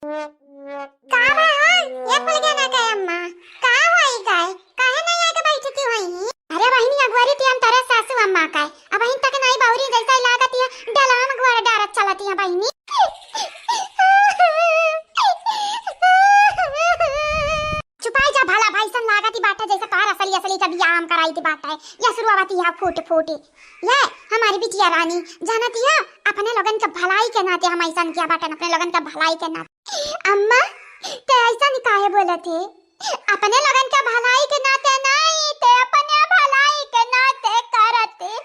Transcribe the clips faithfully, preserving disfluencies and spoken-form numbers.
का भा हो, ये फुलगेना के अम्मा? का होई गए? काहे नहीं आके बैठती होई? अरे बहिनी, अगुवारी ती हम तोरे सासू अम्मा का है। अबहिन तक नहीं बहुरी जैसा ही लागत है, डलाम गुआर डारत चलती है बहिनी। चुपाई जा भला भाई, सन लागत ही बाटे जैसे तोहार असली असली का बियाह हम कराई थी बाटे। या शुरुआती है फूट फूट। ये हमारी बिटिया रानी, जानती है, अपने लोगन के भलाई के नाते हम ऐसन किया बाटन, अपने लोगन के भलाई के नाते। अम्मा, ते ऐसन काहे बोलत है? अपने लोगन के भलाई के नाते नहीं, ते अपने भलाई के नाते करत है।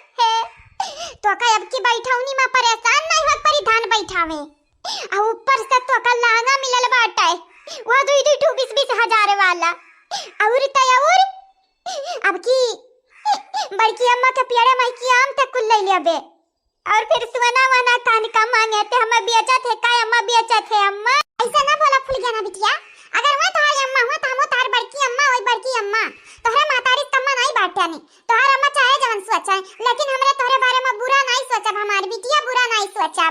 तो का अब की बैठौनी में परेशान नहीं होत परी धान बैठावे? आ ऊपर से तो का लांगा मिलल बाटे, वो दुई दुई ठू बीस बीस हजार वाला। और ते और अब की बड़की अम्मा के पियरे माई की आम तक कुल ले लेबे। और फिर सोना वना कान का मांगे ते हम बेचत है का अम्मा, बेचत है अम्मा? ऐसा ना बोला फुलगेना बिटिया, अगर वह तोहार अम्मा हुआ तो हम तोहार बड़की अम्मा, वही बड़की अम्मा। तोहरे महतारी कम्मा नहीं बाटे नहीं, तोहार अम्मा चाहे जवन सोचे, लेकिन हमरे तोहरे बारे में बुरा नहीं सोचब, हमार बिटिया बुरा नहीं सोचब।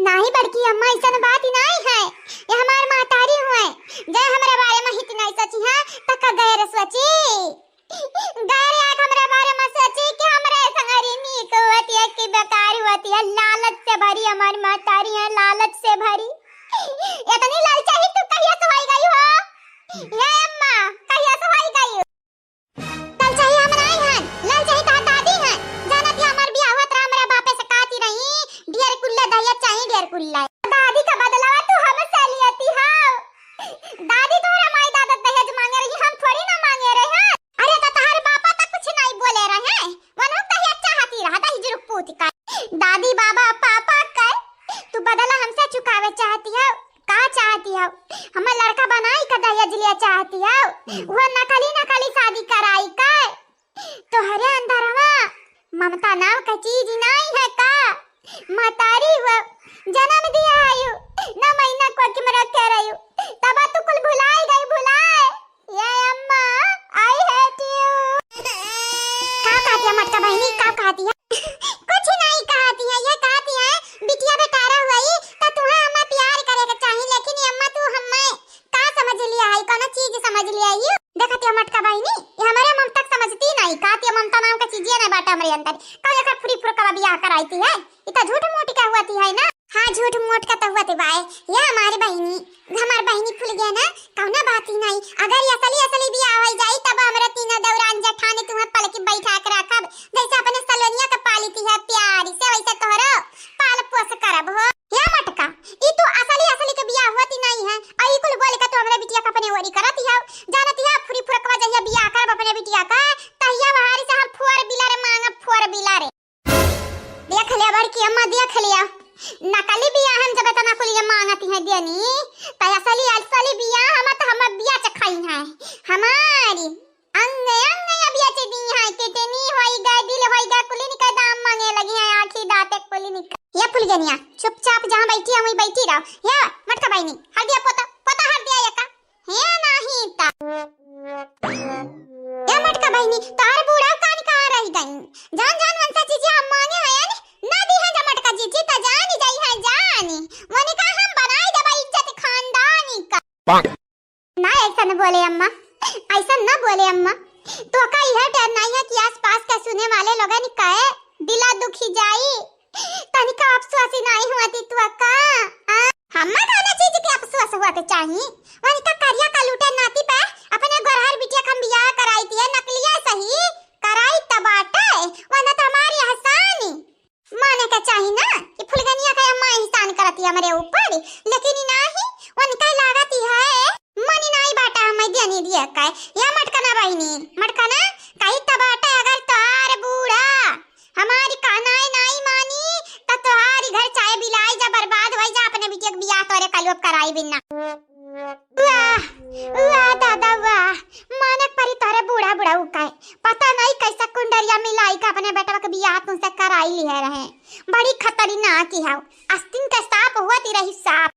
नहीं बड़की अम्मा, ऐसन बात ही नहीं है, ये हमार महतारी हुए, जे हमरे बारे में हित नहीं सोची है, त का गैर सोची? गैर आँख हमरे बारे में सोची कि हमरे संगरी नीक होती है कि बेकार होती है। लालच से भरी हमार महतारी है, लालच से भरी। इतनी लालचाही तू कहिया से होई गई हो? ये अम्मा, कहिया से होई गई? लालचाही हम नहीं हन, लालचाही तोहार दादी हन। जानत ही हमार बियाह होत रहा, हमरे बापे से कहती रही, "ढेर कुल्ला दहिया चाही, ढेर कुल्ला।" दादी का बदलावा तू हमसे लियती हो। दादी तोहरा माई दादा दहेज मांगे रही, हम थोड़ी ना मांगे रहे हैं। अरे तो तोहरे बापा तक कुछ नहीं बोले रहे, वनो दहेज चाहती रहा, दहेज रुक पूत का। दादी बाबा पापा का तू बदला हमसे चुकावे चाहती हो, का चाहती हो? हमें लड़का बनाई का दहेज लिया चाहती हो? हम्म। वो नकली नकली शादी कराई का? तोहरे अंदरवा ममता नाम का चीज नहीं है का? महतारी हुआ जन्म दिया आयु, न महीना को किम रखे रहयु, तब तू कुल भुलाई गई, भुलाए। ये अम्मा, I hate you। का कहती है मटका बहिनी, का कहती है? कुछ नहीं कहती है, ये कहती है बिटिया बेटारा हुई तो तुम्हें अम्मा प्यार करे के चाही, लेकिन ये अम्मा तू हमें का समझ लिया है, कौनो चीज समझ लिया है? देखत या मटका बहिनी, ये हमरे ममता के समझती नहीं, कहत या ममता नाम का चीजिया नहीं बाटा हमरे अंदर। कौन एकर फुरी फुरकवा बियाह कराई थी है? ये तो झूठ मूठ का हुआ थी है ना? हाँ, झूठ मूठ का तो हुआ थी बाय। ये हमारी बहिनी, हमार बहिनी फुलगेना, कौनो बात ही नहीं। अगर ये असली असली बियाह हो जाई तब हमरे तीनों दौरान जेठानी तुम्हें पलकी बैठा के रखब, जैसे अपने सलोनिया के पाली थी है प्यारी से, वैसे तोहरो पाल पोस करब हो। या मटका, ई तू असली असली के बियाह होती नहीं है, आ ई कुल बोल के तू हमरे बिटिया का अपने ओरी करत हियाव। जानत हियाव, फुरी फुरकवा जहिया बियाह करब अपने बिटिया का, तहिया बहारी से हम four wheeler मांगब, four wheeler। देख लिया बड़की अम्मा, देख लिया, नकली बियाह हम जब इतना कुल ये मांगती है देनी, त असली असली बियाह हम त हम बियाह चखाई है हमारी। अंग अंग अबियाचे दी है, किडनी होई गए, दिल होई गए, कुली निका दाम मांगे लगी है, आँखी दाँते कुली निका। ये फुलगेनिया, चुपचाप जहाँ बैठी है वहीं बैठी रहो। ये मटका बहिनी, हर दिया पोता, पोता हर दिया ये का? ये नहीं ता। ये मटका बहिनी, तार बूढ़ा कान कहाँ रह गई? जान जान वंसा चीजें हम मांगे हैं यानी? ना दी है जा मटका जीजी, ता जानी जाई है जानी। वनी का हम बनाई देबा इज्जत खानदानी का। ना ऐसन बोले अम्मा, ऐसन ना बोले अम्मा। तो का यह डर नहीं है कि आसपास के सुने वाले लोगन कहे दिला दुखी जाई? तनिका अफसोस ही नहीं हुआ थी तो का? आ? हम्मा कौनो चीज के अफसोस हुआ के चाही? वनिका करिया का लूटे नाती पे अपने गोरहर बिटिया के हम बियाह कराई दिए, नकलिया सही कराई त बाटे, वरना तो हमारी एहसानी। माने के चाही ना कि फुलगेनिया का अम्मा एहसान करती हमरे ऊपर, लेकिन ई नाही, उनका लागत ही है, मनी नाही बाटा हमें देनी दिए का। या मटकना बहिनी, मटकना, कही त बाटे अगर तोहार बूढ़ा हमारी कहनाई नाही मानी, त तोहारी घर चाहे बिलाई जा, बर्बाद होई जा, अपने बिटिया के बियाह तोरे कलुआ कराई बिना। वाह, वाह दादा वाह, मानक परी तोहरे बूढ़ा बुढ़ऊ का है। पता नहीं कैसा कुंडरिया मिलाई के अपने बेटवा के बियाह तुमसे कराई लिहे रहे। बड़ी खतरनाक ही हौ, आस्तीन के सांप हुआ ती रही सांप।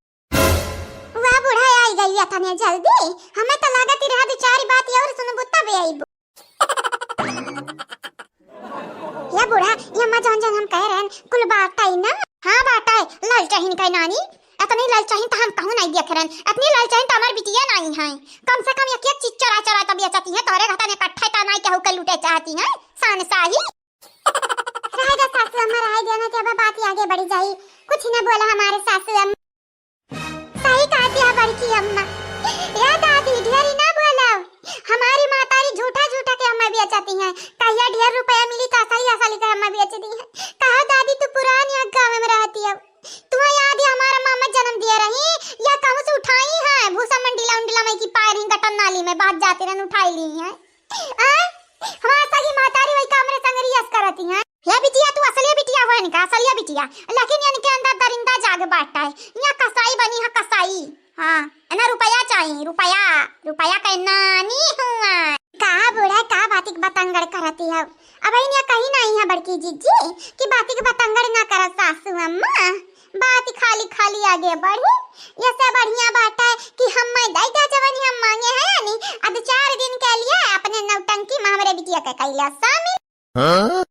वाह बूढ़ा आई गई अतने जल्दी, हमें तो लागत ही रहा दो चार बात और सुनबू तबे आईबू। या बूढ़ा, ये अम्मा जौन जौन हम कहे रहन, कुल बात आई ना? हाँ बात आई, ललटहिन कहे नानी। अतनी ललचाइन त हम कहूँ नाहीं देखे रहन, अतनी ललचाइन त हमार बिटिया नाहीं है। कम से कम एक एक चीज चोराइ चोराइ त बेचती हैं, तोहरे घतन इकट्ठा त नाहीं केहू के लूटे चाहती हैं, शानसाही। रहे दे सासू अम्मा, रहे दे ना, जब बात ही आगे बढ़ी जाई। कुछ न बोला हमारे सासू अम्मा। सही कहती है बड़की अम्मा। या दादी, ढेरी ना बोला। हमारी मातारी झूठा झूठा के अम्मा बेचती हैं। कहिया ढेर रुपया मिली त असली असली के अम्मा बेच दी है। कहा दादी, तू पुरानी गाँव में रहती है। तुम्हें याद है हमारा मामा जन्म दिया रही, या कहूँ से उठाई है, भूसा मंडीला उंडीला में की पायरी गटर नाली में बात जाते रहन उठाई ली है। आय, हमार सगी महतारी वही कामरे संगरी यस करती हैं। हे बिटिया, तू असलिया बिटिया हो इनका, असलिया बिटिया, लेकिन इनके अंदर दरिंदा जाग बाटा है। यहाँ कसाई बनी है, कसाई। हाँ, इन्हें रुपया चाहिए, रुपया, रुपया का नानी हुआ। का बूढ़ा, का बातिक बतंगड़ करती है? अब इन्हें कहीं नहीं है बड़की जीजी कि बातिक बतंगड़ ना कर सासू अम्मा, बात खाली खाली आगे बढ़ी। ये से बढ़िया बात है कि हम मैं दई दा जवन हम मांगे हैं यानी अब चार दिन के लिए अपने नौटंकी में हमरे बिटिया के कैला शामिल। हाँ?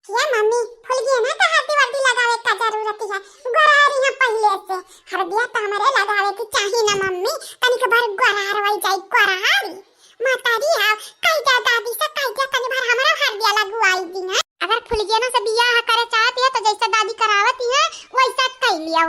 या मम्मी, फुलगेना का हल्दी वर्दी लगावे का जरूरत है, गोरारी है पहले से। हरदिया तो हमरे लगावे की चाही ना मम्मी, तनिक भर गोरार वही जाई गोरारी। महतारी आओ, कह जा दादी से, कह जा तनी भर हमरा हरदिया लगवाई दी है। अगर फुलगेना से बियाह करे चाहती है तो जैसे दादी करावती है वैसा कर लियो।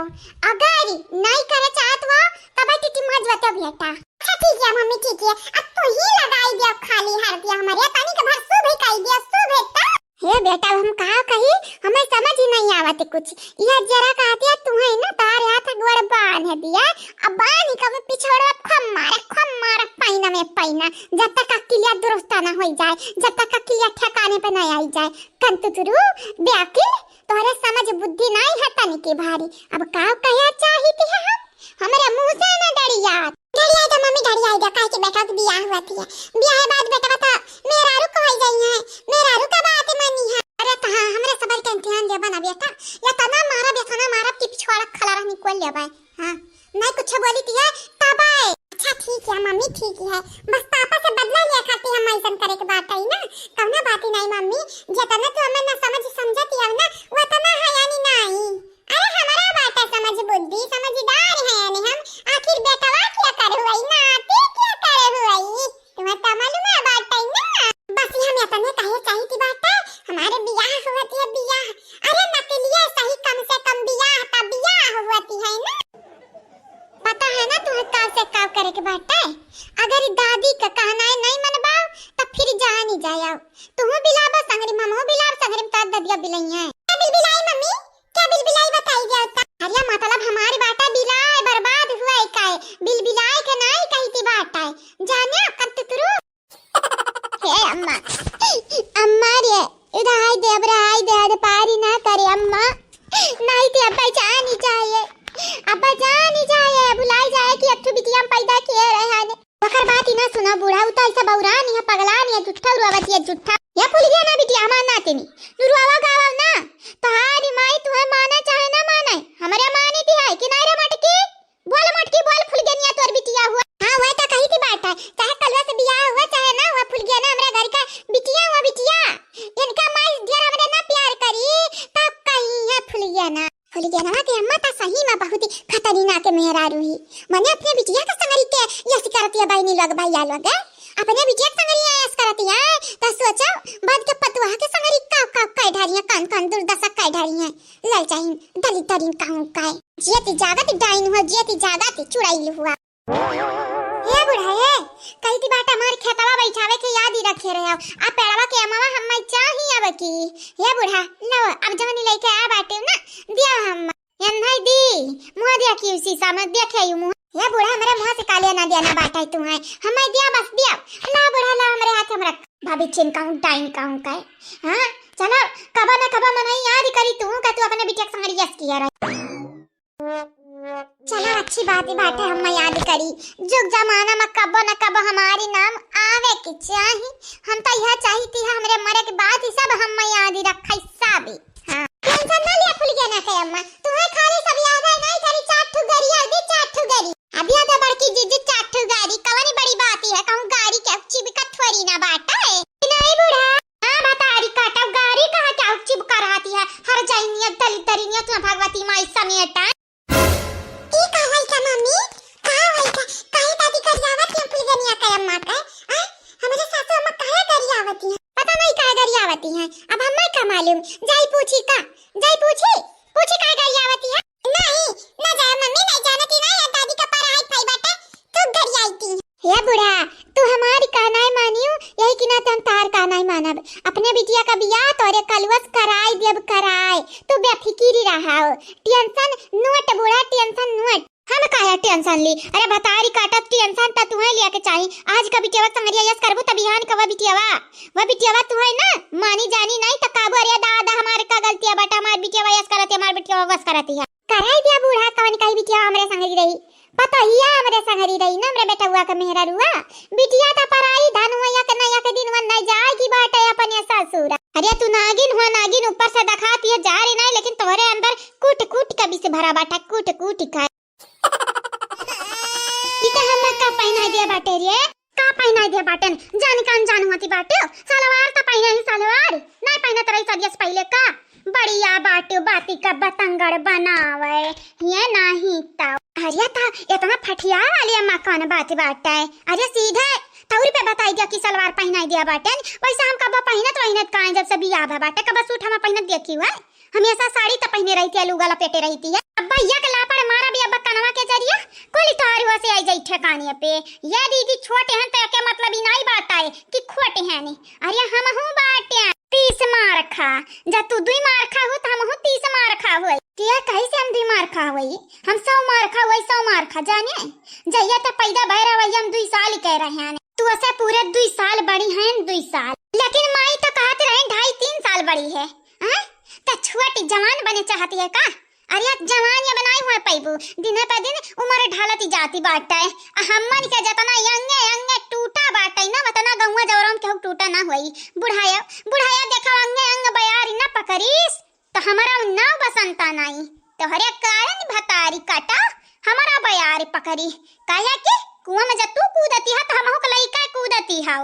अगर नहीं करे चाहत हो तब टिटी मत बतो बेटा। अच्छा ठीक है मम्मी, ठीक है, अब तू ही लगाई दियो खाली हरदिया हमरे, तनी के भर शुभ ही कह दियो, शुभ है तो। हे बेटा, अब हम का कही, हमें समझ ही नहीं आवत कुछ। यह जरा कहती है, तू है ना, तारे हाथ गोड़ बांध दिया। अब बांध ही कब पिछोड़ा, खम मारे, खम मारे, पैना में पैना, जब तक अकिलिया दुरुस्त ना हो जाए, जब तक अकिलिया ठिकाने पे नहीं आई जाए। कंतुतुरु, बेअकिल, तोहरे समझ बुद्धि नहीं है तनिकी भारी। अब का कहे चाहित है हम, हमरे मुंह से ना डरिया। डरिया तो मम्मी डरिया, काहे कि बेटा के बियाह हुआ थी। बियाह के बाद बेटवा तो मेहरारू कहै जाई है, मेहरारू का बात मानी है। अरे तो हाँ, हमरे सबर के इम्तिहान लेबा ना बेटा, या तना मारब, या तना मारब कि पिछवाड़ा खला रहनी कोल लेबा। हाँ, नहीं कुछ बोली थी है, तब आए। अच्छा ठीक है मम्मी, ठीक है, बस पापा से बदला लिया खाती हम ऐसन करे के बात है ना, कौनो बात ही नहीं मम्मी, जितना तू हमें ना समझ समझती है ना, वो तना है यानी नहीं। अरे हमरा बात समझ बुद्धि समझदार है यानी हम, आखिर बेटवा क्या करे हुई, नाती क्या करे हुई, तुम्हें तो मालूम है बात है ना। बस ये हम इतने कहे चाहित बात है, हमारे बियाह हुआ थी बियाह, अरे नकलिए सही, कम से कम बियाह का बियाह हुआ थी है ना। पता है ना तुम्हें का से का करे के बाटे? अगर ई दादी का कहना है नहीं मनबाओ, तब फिर जानी जाओ। तुहू बिलाबा संगरी, ममहू बिलाब संगरी, में तो ददिया बिलई है। क्या बिलबिलाई मम्मी? क्या बिलबिलाई बताई जाओ ता? अरे मतलब हमारी बाटा बिलाए बर्बाद हुआ है काहे? बिलबिलाई के नहीं कही थी बाटा है। जाने कंतुतुरु। हे अम्मा, अम्मा रे, रहाई दे, अब रहाई दे, अब पारी ना करे अम्मा। नहीं ते अब्बा जानी चाहिए, अब्बा जानी चाहिए, भुलाई जाए कि अट्ठू बिटिया हम पैदा किए रहे हैं। ओकर बात ही ना सुना बूढ़ा, उ तो ऐसा बौरा नहीं है, पगला नहीं है, झूठा रुआवत है, झूठा। या फुलगेना बिटिया, हमार नातिनी, नु रुआवा गावा ना, तोहारी माई तुहे माने चाहे ना माने, हमरे मानी दी है कि नहीं रे मटकी? बोल मोटकी, बोल फुलगेनिया तोर बिटिया हुआ। हाँ, वह तो कही थी बात है, चाहे कलवा से बियाह हुआ, चाहे ना हुआ, फुलगेना हमरा घर का बिटिया हुआ, बिटिया। इनका माई ढेर हमरे ना प्यार करी, तब कही है फुलगेना। फुलगेनवा के अम्मा तो सही में बहुत ही खतरनाक मेहरारू ही। मने अपने बिटिया के संगरी के यस करती है बहनी लोग, भैया लोग, हैं? अपने बिटिया के संगरी यस करती है, तो सोचो बाद के पतुआ के संगरी का, का, का ढारी है, कौन, कौन दुर्दशा का ढारी है। ललचाइन, दलिद्दरिन कहूँ का है। जियत जागत डाइन हुआ, जियत जागत चुड़ैल हुआ। हे बूढ़ा, हे, कही थी बाटा हमार खेतवा बैठावे के याद ही रखे रहे हो। आ पेड़वा के अमवा हम्मै चाही अब की। हे बूढ़ा, लो, अब जवनी लेके आ बाटे ना, दिया हम। एन्है दी, मुँह दिया कि शीशा में देखे यू मुँह। हे बूढ़ा, हमरे मुँह से काले ना दिया ना बाटा तू है। हम्मै दिया, बस दिया। ला बूढ़ा, ला हमरे हाथ हम रख। भाभी छिन कहूँ, डाइन कहूँ का है। हाँ, चलो, कबो ना कबो मनई याद करी तू, का तू अपने बिटिया के संगरी यस किया रहे। चलो, अच्छी बात ही बाटे, हम्मै याद करी। जुग जमाना में कबो न कबो हमारी नाम आवे के चाही। हम तो यह चाही थी हमरे मरे के बाद ही सब हम्मै याद रखे, सब। हाँ। टेंशन ना लिया फुलगेना के अम्मा, तुम्हें खाली सब याद है नहीं करी, चार ठो गरी याद है, चार ठो गरी। अभी याद है बड़की जीजी, चार ठो गरी, कवनी बड़ी बात है, कहूँ गारी के चिबका थोड़ी ना बाटे। नहीं बूढ़ा। हाँ, बतारी काटा, गारी कहाँ क्या चिबका रहती है, हर जाइनिया, दलिद्दरिनिया, तुम्हें भगवती माई समेटा। टेंशन ली। अरे भतारी काटत टेंशन त तुहैं लिया के चाही। आज का बिटियावा संगरिया यस करबू त बिहान का वा बिटियावा, वा बिटियावा तुहैं ना मानी जानी नाहीं त काबू। अरे दादा हमार का गलतिया बाटे, हमार बिटियावा यस करत है, हमार बिटियावा वस करत है। कराई दिया बूढ़ा कवन कही बिटिया हमरे संगरी रही, पतोहिया हमरे संगरी रही ना, हमरे बेटउआ के मेहररुआ। बिटिया त पराई धन हुआ, एक न एक दिन वन नहीं जाएगी बाटे अपने ससुर। अरे तू नागिन हुआ नागिन, ऊपर से दिखाती है जा रही नहीं, लेकिन तोहरे अंदर कूट कूट के विष भरा बाटे, कूट कूट के। ई त हम का पहिनाइ दिया बाटे रे? का पहिनाइ दिया बाटेन? जानी का अनजान हुआ ती बाटे? सलवार त पहिने ही सलवार। नहीं पहिनत रही सदिया से पहिले का? बढ़िया बाटे, बाती का बतंगड़ बनावे। ये नहीं त। अरे त इतना फटिया वाली अम्मा कौन बात बाटे? अरे सीधे तौर पे बताई दिया कि सलवार पहिनाइ दिया बाटेन। वैसे हम कबो पहिनत वहिनत का है, जब से बियाह भा बाटे, कबो सूट हम पहिनत देखी हुआ? हमेशा साड़ी त पहिने रहती है, लुगा लपेटे रहती है। अब भैया के लापड़ मारा भी अब कनवा के जरिया, कुल तोहार हुआ से आई जाई ठेकाने पे। ये दीदी छोटे हैं तो के मतलब ही नहीं बात आए कि खोटे हैं नहीं। अरे हम हूँ बाटे तीस मार खा, जा तू दुई मार खा हो तो हम हूँ तीस मार खा हुई। के कही से हम दुई मार खा हुई? हम सौ मार खा हुई, सौ मार खा जाने। जहिया त पैदा भय रहा वही हम दुई साल ही कह रहे हैं। तू ऐसे पूरे दुई साल बड़ी हैं, दुई साल। लेकिन माई तो कहत रहे ढाई तीन साल बड़ी है। हाँ? त छोटी जवान बने चाहती है का? अरे जवान या बनाई हुए पैबू, दिन पे दिन उम्र ढलती जाती बाटे। आ हमन के जतना अंगे अंगे टूटा बाटे ना, वतना गौवा जौरम केहू टूटा ना होई। बुढ़ाया, बुढ़ाया देखा अंगे अंग बयारी ना पकड़ीस, त हमारा नाव बसंता नाई। तोहरे कारण भतारी काटा, हमारा बयार पकड़ी। काहे कि कुआं में जब तू कूदती है, त हमहू के लइका कूदती है।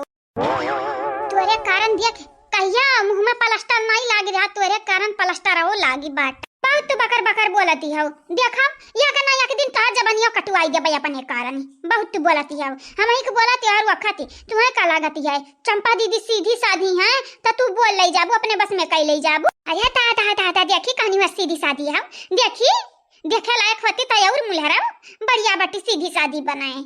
तोरे कारण देख, कहिया मुंह में प्लास्टर नहीं लागी रहा, तोरे कारण प्लास्टर हो लागी बाट। बहुत तू बकर बकर बोलती हो। देखो, या के ना या के दिन तोहार जबनिया कटवाई देबे अपने कारण। बहुत तू बोलती हो। हम ही के बोलती हो और वखती। तुम्हें का लागती है? चंपा दीदी सीधी साधी हैं, त तू बोल ले जाबू, अपने बस में कई ले जाबू। अरे ता, ता, ता, ता, देखी कहनी हुआ सीधी साधी है। देखी, देखे लायक होती त और मुलहरा बढ़िया बाटी सीधी साधी बनाए।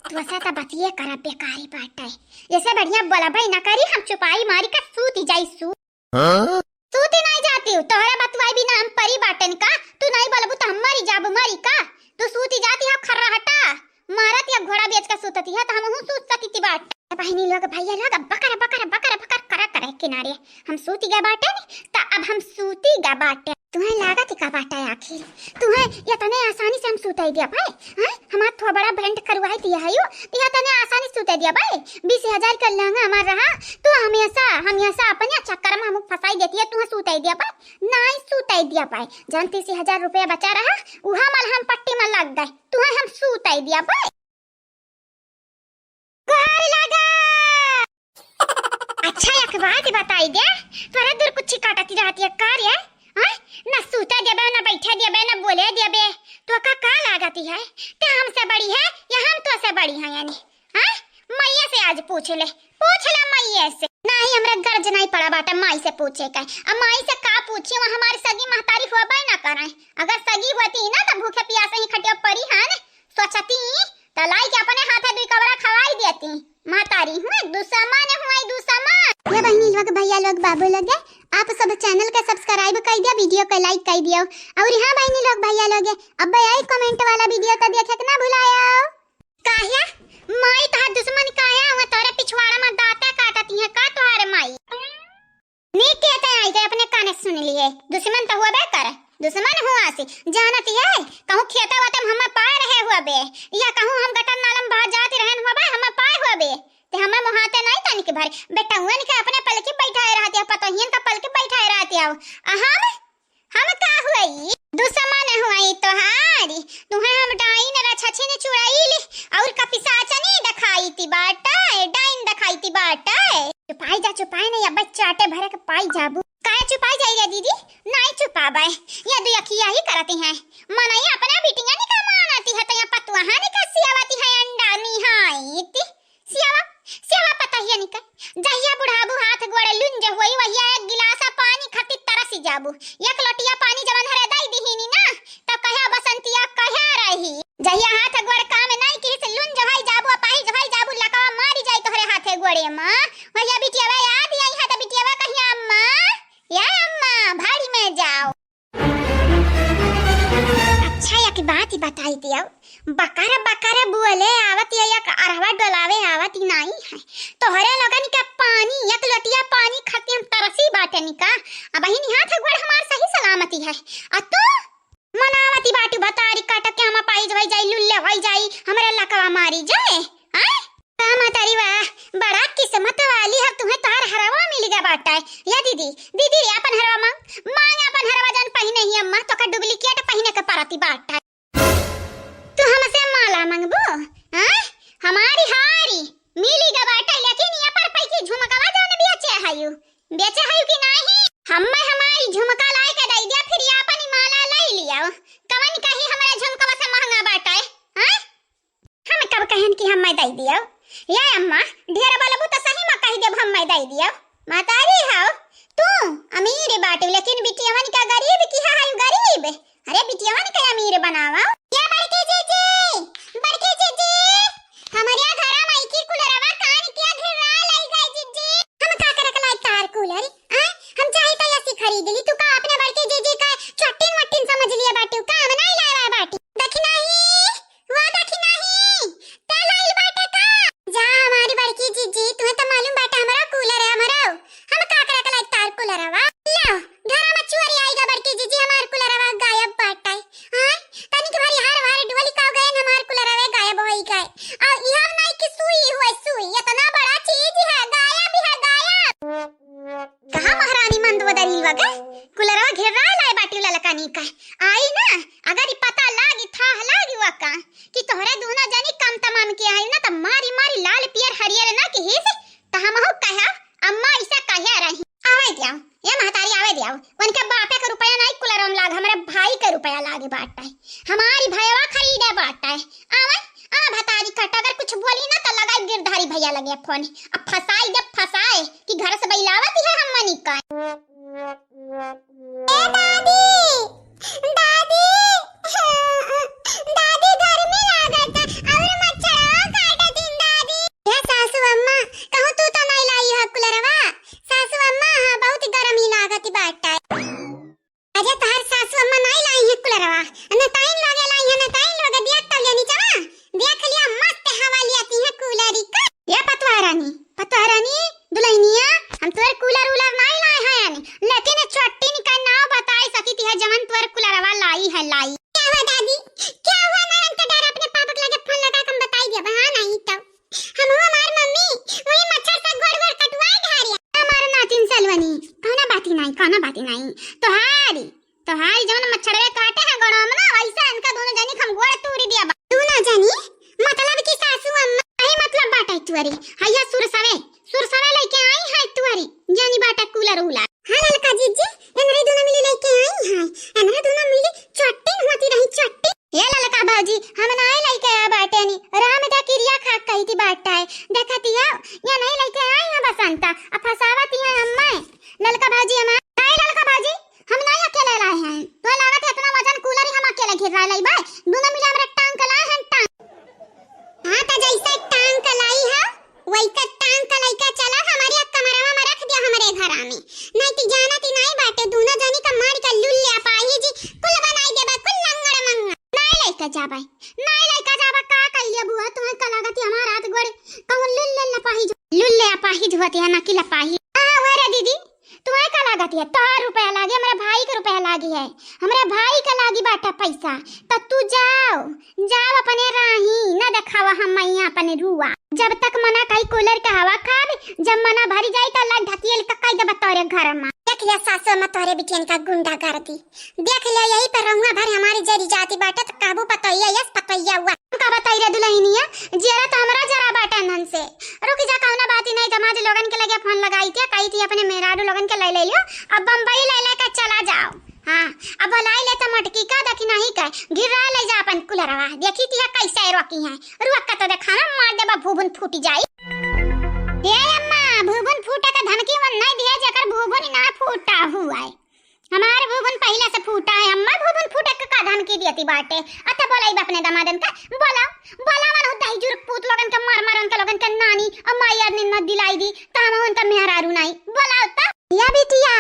तू ऐसा त बतिये करा बेकारी बाटे। ऐसे बढ़िया बोला भाई ना करी, हम चुपाई मारी का सूती जाई सू। हाँ? सूती नहीं जाती हूँ, तोहरे बतुआई बिना हम परी बाटेन का? तू नहीं बोलबू त हम मरी जाबू, मरी का? तू सूती जाती हो खर्रा हटा, मारत या घोड़ा बेच के सूतती है त हम हूँ सूत सकी ती बाट। बहिनी लोग, भैया लोग, बकर, बकर, बकर, बकर करा करे किनारे। हम सूती गए बाटेन, त अब हम सूती गए बाटेन। तुम्हें लागत का बाटे आखिर? तुम्हें इतने आसानी से हम सुताई दिया भाई? हैं? हमार थोबड़ा भेंट करवाई दिया है यू, तो इतने आसानी से सुताई दिया भाई? बीस हजार का लहंगा हमार रहा, तू हमेशा, हमेशा अपने चक्कर में हमको फंसाई देती है, तुम्हें सुताई दिया भाई? नहीं सुताई दिया भाई। जौन तीस हजार रुपया बचा रहा, उहा मलहम पट्टी में लग गए, तुम्हें हम सुताई दिया भाई। गोहार लागा। अच्छा, एक बात बताई दे, तोरे दूर कुछ काटती रहती है का रे? हाँ? ना सूते देबे, ना बैठे देबे, ना बोले देबे। तो का, का लागती है? ते हमसे बड़ी है या हम तो से बड़ी हैं यानी? हाँ? मैया से आज पूछ ले, पूछ ले मैया से। नहीं, हमरा गर्ज नहीं पड़ा बाटा माई से पूछे का। अब माई से का पूछी, वो हमारी सगी महतारी होबे ना करे। अगर सगी होती ना तो भूखे प्यासे ही खटिया परी हन, सोचती त लाई के अपने हाथे दुई कवड़ा खवाई देती। महतारी हुए दुश्मन हुए दुश्मन। ये बहिनी लोग, भैया लोग, बाबू लोग, आप सब channel के subscribe कर दिया, video के like कर दियो। और हाँ बहिनी लोग, भैया लोग, अब आई comment वाला video तो देखे के ना भुलायो। काहे? माई तोहार दुश्मन काहे? वो तोरे पिछवाड़ा में दांते काटती है का तोहार माई? नीक के ते आई के अपने काने सुन लिए, दुश्मन तो हुआ बे कर, दुश्मन हुआ सी जानती है, कहूँ खेता वाते में हमें पाए रहे हुआ बे, या कहूँ हम गटर नालम बाहर जाती रहन हुआ बे, हमें पाए हुआ बे, ते हमें मुहाते नहीं तनिक भर, बेटउन के अपने पलकी बैठाए रहती है, पतोहियन का पलकी बैठाए रहती है, आ हम, हम का हुई? दुश्मन हुई तोहारी, तुहे हम डाइन रछछिन चुड़ैल और कपिसाचनी देखाई ती बाटे, डाइन देखाई ती बाटे। चुपाई जा, चुपाई नहीं, अब चाटे भरे के पाई जाबू। काहे चुपाई जाई रे दीदी? नहीं चुपाबे, ये दुई अखिया ही करती हैं। मनई अपने बिटिया निका मानती है, तो यहाँ पतुआ निका सियावती है, अंडा निहाई ती। सियावा, सियावा पता ही निका। जहिया बुढ़ाबू हाथ गोड़े लुंज होई, वहिया एक गिलासा पानी खातिर तरसी जाबू। एक लोटिया पानी जवन हरे दई दिहिनी ना, तब कहे बसंतिया कहे रही। जहिया हाथ गोड़ काम नहीं किस लुंज होई जाबू, अपाहिज होई जाबू, लकवा मारी जाई तोहरे हाथे गोड़े मा। वहिया बिटियावा याद आई है तो बिटियावा कहिया अम्मा, या अम्मा, भाड़ी में जाओ। अच्छा, एक बात ही बताई दियो, बकर बकर बोले आवत या, एक अरहवा डोलावे आवत ही नाहीं है। तोहरे लोगन के पानी, एक लोटिया पानी खातिर हम तरसी बाटे निका। अबहिन हाथ गोड़ हमार सही सलामती है, आ तू मनावती बाटू भतारी काट के हम अपाहिज होइ जाई, लुल्ले होइ जाई, हमरे लकवा मारी जाए। आय? का महतारी वाह, बड़ा किस्मत वाली है, तुहे तोहार हरवा मिल गया बाटा है। या दीदी, दीदी रे, आपन हरवा मांग, मांग आपन हरवा, जौन पहिने ही अम्मा, तोका duplicate पहिने के परती बाटा है। तू हमसे माला मांगबू? हाँ? हमारी हारी मिली गया बाटा है, लेकिन ये पर पै की झुमकवा जौन बेचे हयू, बेचे हयू कि नाहीं? हम्मे हमारी झुमका लाए के दे दिया, फिर ये आपन माला ले लिया। कवन कही हमरे झुमकवा से महंगा बाटा है? हाँ? हम कब कहन कि हम्मे दे दियो? ये अम्मा, ढेर बोलबू तो सही में कह देब हम्मे दे दियो। महतारी हौ, तू अमीर बाटू, लेकिन बिटियवन का गरीब की है, गरीब। अरे बिटियवन के अमीर बनावा। ये बड़की जीजी, बड़की जीजी, हमरे घरा में की कूलरवा कान के घिरा लई गई जीजी। हम का करे के लाई तार कूलर? आय, हम चाही तो एसी खरीद ली। तू का अपने बड़की जीजी का चट्टिन मट्टिन समझ लिए बाटू का? हम नहीं लावा बाटी। देखी नहीं, वो देखी नहीं, ते लाइल बाटे का? जा हमारी बड़की जीजी, तुम्हें तो मालूम बाटे हमरो कूलर है, हमरो। हम का करे के लाई तार कूलरवा? लो, घरा में चोरी आई गा बड़की जीजी, हमार कूलरवा गायब बाटे। हाँ, तनिक भरी हर भर ढोली का गए, हमार कूलरवा गायब होई गए। और इहर नहीं कि सुई हुए सुई, इतना बड़ा चीज है, गायब है, गायब। कहाँ महारानी मंद बदरी वगे? कुलरवा घेरा लाए बाटी ललकनी का। आई ना, अगर ई पता लागी, थाह लागी वका कि तोहरे दूनो जनी कम तमाम के आई ना, त मारी मारी लाल पियर हरियर ना किहिस, त हमहू कहा, अम्मा ऐसा कहे रही। आवे दियाओ, ये महतारी आवे दियाओ। उनके बापे के रुपया नहीं कुलरवा में लाग, हमरे भाई के रुपया लागे बाटे। हमारी भयवा खरीदे बाटे। आवे, आ भतारी कट, अगर कुछ बोली ना त लगाई गिरधारी भैया लगे फोन। अब फसाई दे फसाए कि घर से बैलावत है हम मनी का। ए दादी, दादी, दादी गर्मी लागत और मच्छरवा काटत इन दादी। ए सासू अम्मा, कहूँ तू तो नहीं लाई है कुलरवा? सासू अम्मा, हाँ, बहुत गर्मी लागत बाटे। अरे तोहार सासू अम्मा नाई लाई है कुलरवा, न ताइन लोगे लाई है, न ताइन लोगे। देख तो लिया नीचवा, देख लिया मस्त हवा लिया ती है कूलरी का। ये पतवा रानी, पतवा रानी, दुल्हनिया, हम तोर कूलर उलर नाई लाए हैं यानी, लेकिन छोटी निका नाव बताई सकी ती है जवन तोर कुलरवा लाई है लाई। क्या हुआ दादी, क्या हुआ? ना इनका डर अपने पापा के लगे फोन लगा के हम बताई दिया, हाँ नहीं तो। हम हमार मम्मी वही मच्छर से गोड़ गोड़ कटवाए धारिया। हमार नातिन सलवनी, कौनो बाती नहीं, कौनो बाती नहीं। तोहारी, तोहारी जवन मच्छरवे काटे हैं गोड़वा में ना, वैसे इनका दोनों जनी हम गोड़ तूरी दिया बा। दोनों जनी? मतलब कि सासू अम्मा? यही मतलब बाटे तुअरी। हैया सुरसवे, सुरसवे लेके आई है तुअरी। जानी बाटे कूलर उलर। हाँ ललका जीजी, इनरे दोनों मिली लेके आई है। इनरे दोनों मिली चट्टिन होती रही, चट्टिन। ये ललका भौजी, हम नाय लइके आ बाटे नी, राम दा किरिया खा कही थी बाटा है। देखती हो, ये नहीं लइके आई है बसंता, अब फसावत ही है हम्मे। ललका भौजी हमार, नहीं ललका भौजी, हम नहीं अकेले लाए हैं। तो लागत है इतना वजन कूलर ही हम अकेले घेर रहा लाई बा। दोनों मिले हमरे टांग के लाए हैं, टांग। हाँ, तो जैसे टांग के लाई है, वैसे टांग के लइके चला हमारे कमरवा में रख दिया हमरे घरा में। नहीं तो जानत ही नहीं बाटे, दोनों जनी का मार के लुल्ले अपाहिज कुल बनाई देबा, कुल लंगड़ मंगड़। नाय लइका जाबे, नाय लइका जाबे, का कइले बुआ, तुम्हें का लागत है हमार हाथ गोड़ कहूँ लुल्ले लपाहिज, लुल्ले अपाहिज होती है ना कि लपाहिज। हाँ, वह रे दीदी, तुम्हें का लागत है, तोहार रुपया लागे, हमरे भाई के रुपया लागी है, हमरे भाई के लागी बाटा पैसा, त तू जाओ, जाओ अपने राही, न देखावा हम मैया अपने रुआ। जब तक मना कई कूलर के हवा खाब, जब मना भरी जाई त लग ढकियल के कई देबा तोरे घर में। देख लिया सासू अम्मा तोरे बिटियन का गुंडागर्दी। देख लिया यही पर रहुआ भर हमारी जरी जाती बाटे त काबू पतोइया यस पतोइया हुआ। का बताई रे दुल्हनिया, जियरा त हमरा जरा बाटे नन से। रुक जा, कौना बात ही नहीं, दमाद लोगन के लगे फोन लगाई थी, कही थी अपने मेहरारू लोगन के ले ले लियो, अब बम्बई ले लेके चला जाओ। हाँ, अब बोलाई ले त मटकी का देखी नहीं का, गिरा ले जा अपन कुलरवा, देखी तिया कैसे रोकी है। रुआ का तो देखा ना, मार देबा भूबुन फूट जाई। ए अम्मा, भूबुन फूटे का धमकी मन नहीं दिया, जेकर भूबुन ना फूटा हुआ है। हमार भूबुन पहले से फूटा है, अम्मा भूबुन फूटे का, का धमकी दियती बाटे। अत बोलाई बा अपने दमादन का, बोला, बोला मन हो दही जुर पूत लोगन के मार मार उनके लोगन के नानी, अम्मा याद नहीं मत दिलाई दी, त हम उनका मेहरारू नहीं। बोला त। या बिटिया,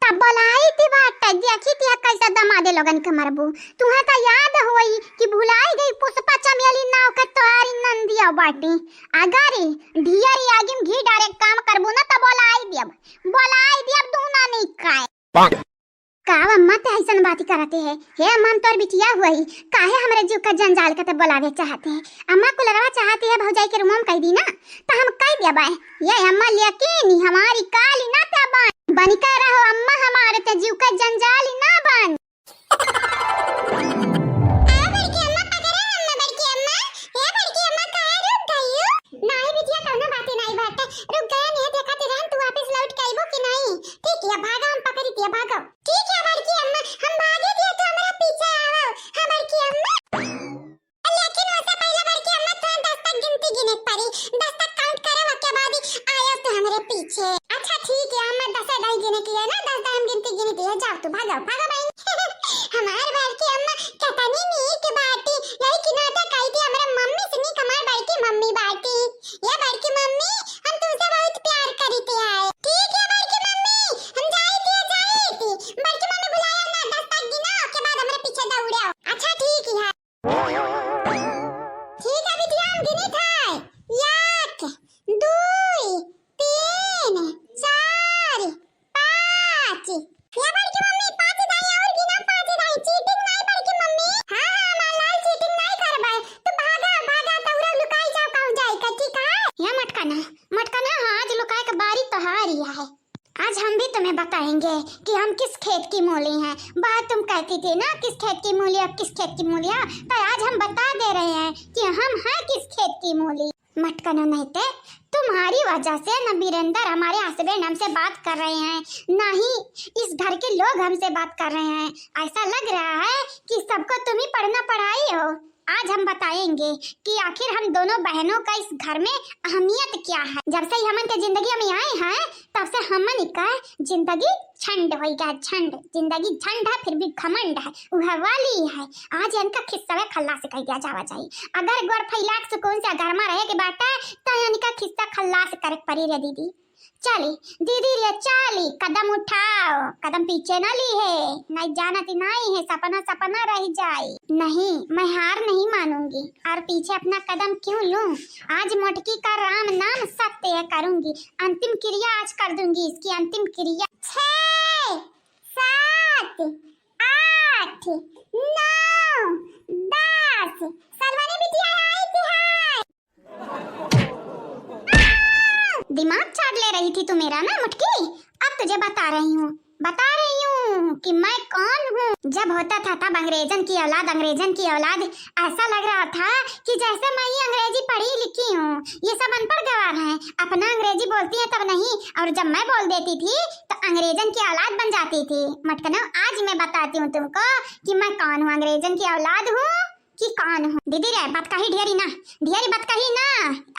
तब बोलाई थी बात, देखी थी कैसे दमादे लोगन के मरबू। तुम्हें तो याद होई, दी। अगर ढियरी आगिम घी डारे काम करबू ना, त बोलाई दियब, बोलाई दियब दूना नहीं खाए। का अम्मा ते ऐसन बाती करते है? हे अम्मा, हम तोर बिटिया हुई, काहे हमरे जीव का जंजाल का ते बोलावे चाहते हैं? अम्मा कुलरवा चाहती है भौजाई के रूम में कह दी ना, तो हम कह देबे। ये अम्मा लेकिन हमारी काली ना ते बन, बनी कर रहो अम्मा, हमारे ते जीव का जंजाल ना बन। ए बड़की अम्मा, पकड़े अम्मा, बड़की अम्मा, ए बड़की अम्मा, काहे रुक गई हो? नहीं बिटिया, कौनो बातें नहीं बाटे, रुक गए नहीं, देखा तेरे हम तू वापस लौट के आइबो कि नहीं। ठीक है, भागा, हम पकड़ी दिया, भागो। ठीक है बड़की अम्मा, हम भागे दिया तो हमारा पीछे आओ। हाँ बड़की अम्मा। लेकिन उससे पहले बड़की अम्मा तो दस तक गिनती गिने के पड़ी, दस तक काउंट करे, उसके बाद ही आयो तो हमारे पीछे। अच्छा ठीक है अम्मा, दस नहीं गिने की है ना, दस हम गिनती गिने की है, जाओ तू भागो, भागो बहन। हमार बड़की अम्मा कितनी नीक बाटी, यही किनारे कही थी हमारे मम्मी से नीक हमार बड़की मम्मी बाटी। ये बड़की मम्मी, हम तुमसे बहुत प्यार करी थी आए। ठीक है बड़की मम्मी, हम जाई थी, जाई थी। बड़की मम्मी बुलाया ना, दस तक गिना, उसके बाद हमारे पीछे दौड़े आओ। अच्छा ठीक है। ठीक है बिटिया, हम गिनी था। एक, दुई, तीन, चार, पाँच। या बड़की मम्मी, पाँच दाई और गिना, पाँच दाई। चीटिंग नहीं बड़की मम्मी। हाँ, हाँ, हमार लाल चीटिंग नहीं करबे। तू भागा, भागा, दौड़ा, लुकाई जाओ, कहूँ जाए का, ठीक है? या मटकना, मटकना, हाँ, आज लुकाए के बारी तोहारी है। आज हम भी तुम्हें बताएंगे कि हम किस खेत की मूली हैं। बहुत तुम कहती थी ना, किस खेत की मूली, अब किस खेत की मूली है, तो आज हम बता दे रहे हैं कि हम हैं किस खेत की मूली। मटकनो नहीं थे, तुम्हारी वजह से न वीरेंद्र हमारे हस्बैंड हमसे बात कर रहे हैं, ना ही इस घर के लोग हमसे बात कर रहे हैं। ऐसा लग रहा है कि सबको तुम ही पढ़ना पढ़ाई हो। आज हम बताएंगे कि आखिर हम दोनों बहनों का इस घर में अहमियत क्या है। जब से ही हमन के जिंदगी में आए हैं, तब से हमन का जिंदगी झंड होई गया, झंड। जिंदगी झंड है, फिर भी घमंड है, वह वाली है। आज इनका खिस्सा में खल्लास कर दिया जावा जाई। अगर गोड़ फैला के सुकून से घर में रहे के बाटे, तो इनका खिस्सा खल्लास करे के पड़ी रे दीदी। चली दीदी रे, चली, कदम उठाओ, कदम पीछे ना ली है, नहीं जानत नहीं है, सपना सपना रह जाए। नहीं, मैं हार नहीं मानूंगी, और पीछे अपना कदम क्यों लूं? आज मोटकी का राम नाम सत्य करूंगी, अंतिम क्रिया आज कर दूंगी, इसकी अंतिम क्रिया। छः, सात, आठ, नौ, दस। सलवानी बिटिया आई थी है। दिमाग चाट ले रही थी तू मेरा ना मुटकी, अब तुझे बता रही हूँ, बता रही हूँ कि मैं कौन हूँ। जब होता था तब अंग्रेजन की औलाद, अंग्रेजन की औलाद, ऐसा लग रहा था कि जैसे मैं ही अंग्रेजी पढ़ी लिखी हूँ, ये सब अनपढ़ गवार हैं। अपना अंग्रेजी बोलती है तब नहीं, और जब मैं बोल देती थी तो अंग्रेजन की औलाद बन जाती थी। मटकनो, आज मैं बताती हूँ तुमको कि मैं कौन हूँ, अंग्रेजन की औलाद हूँ कि कौन हूँ। दीदी रे, बतकही ढेरी ना, ढेरी बतकही ना,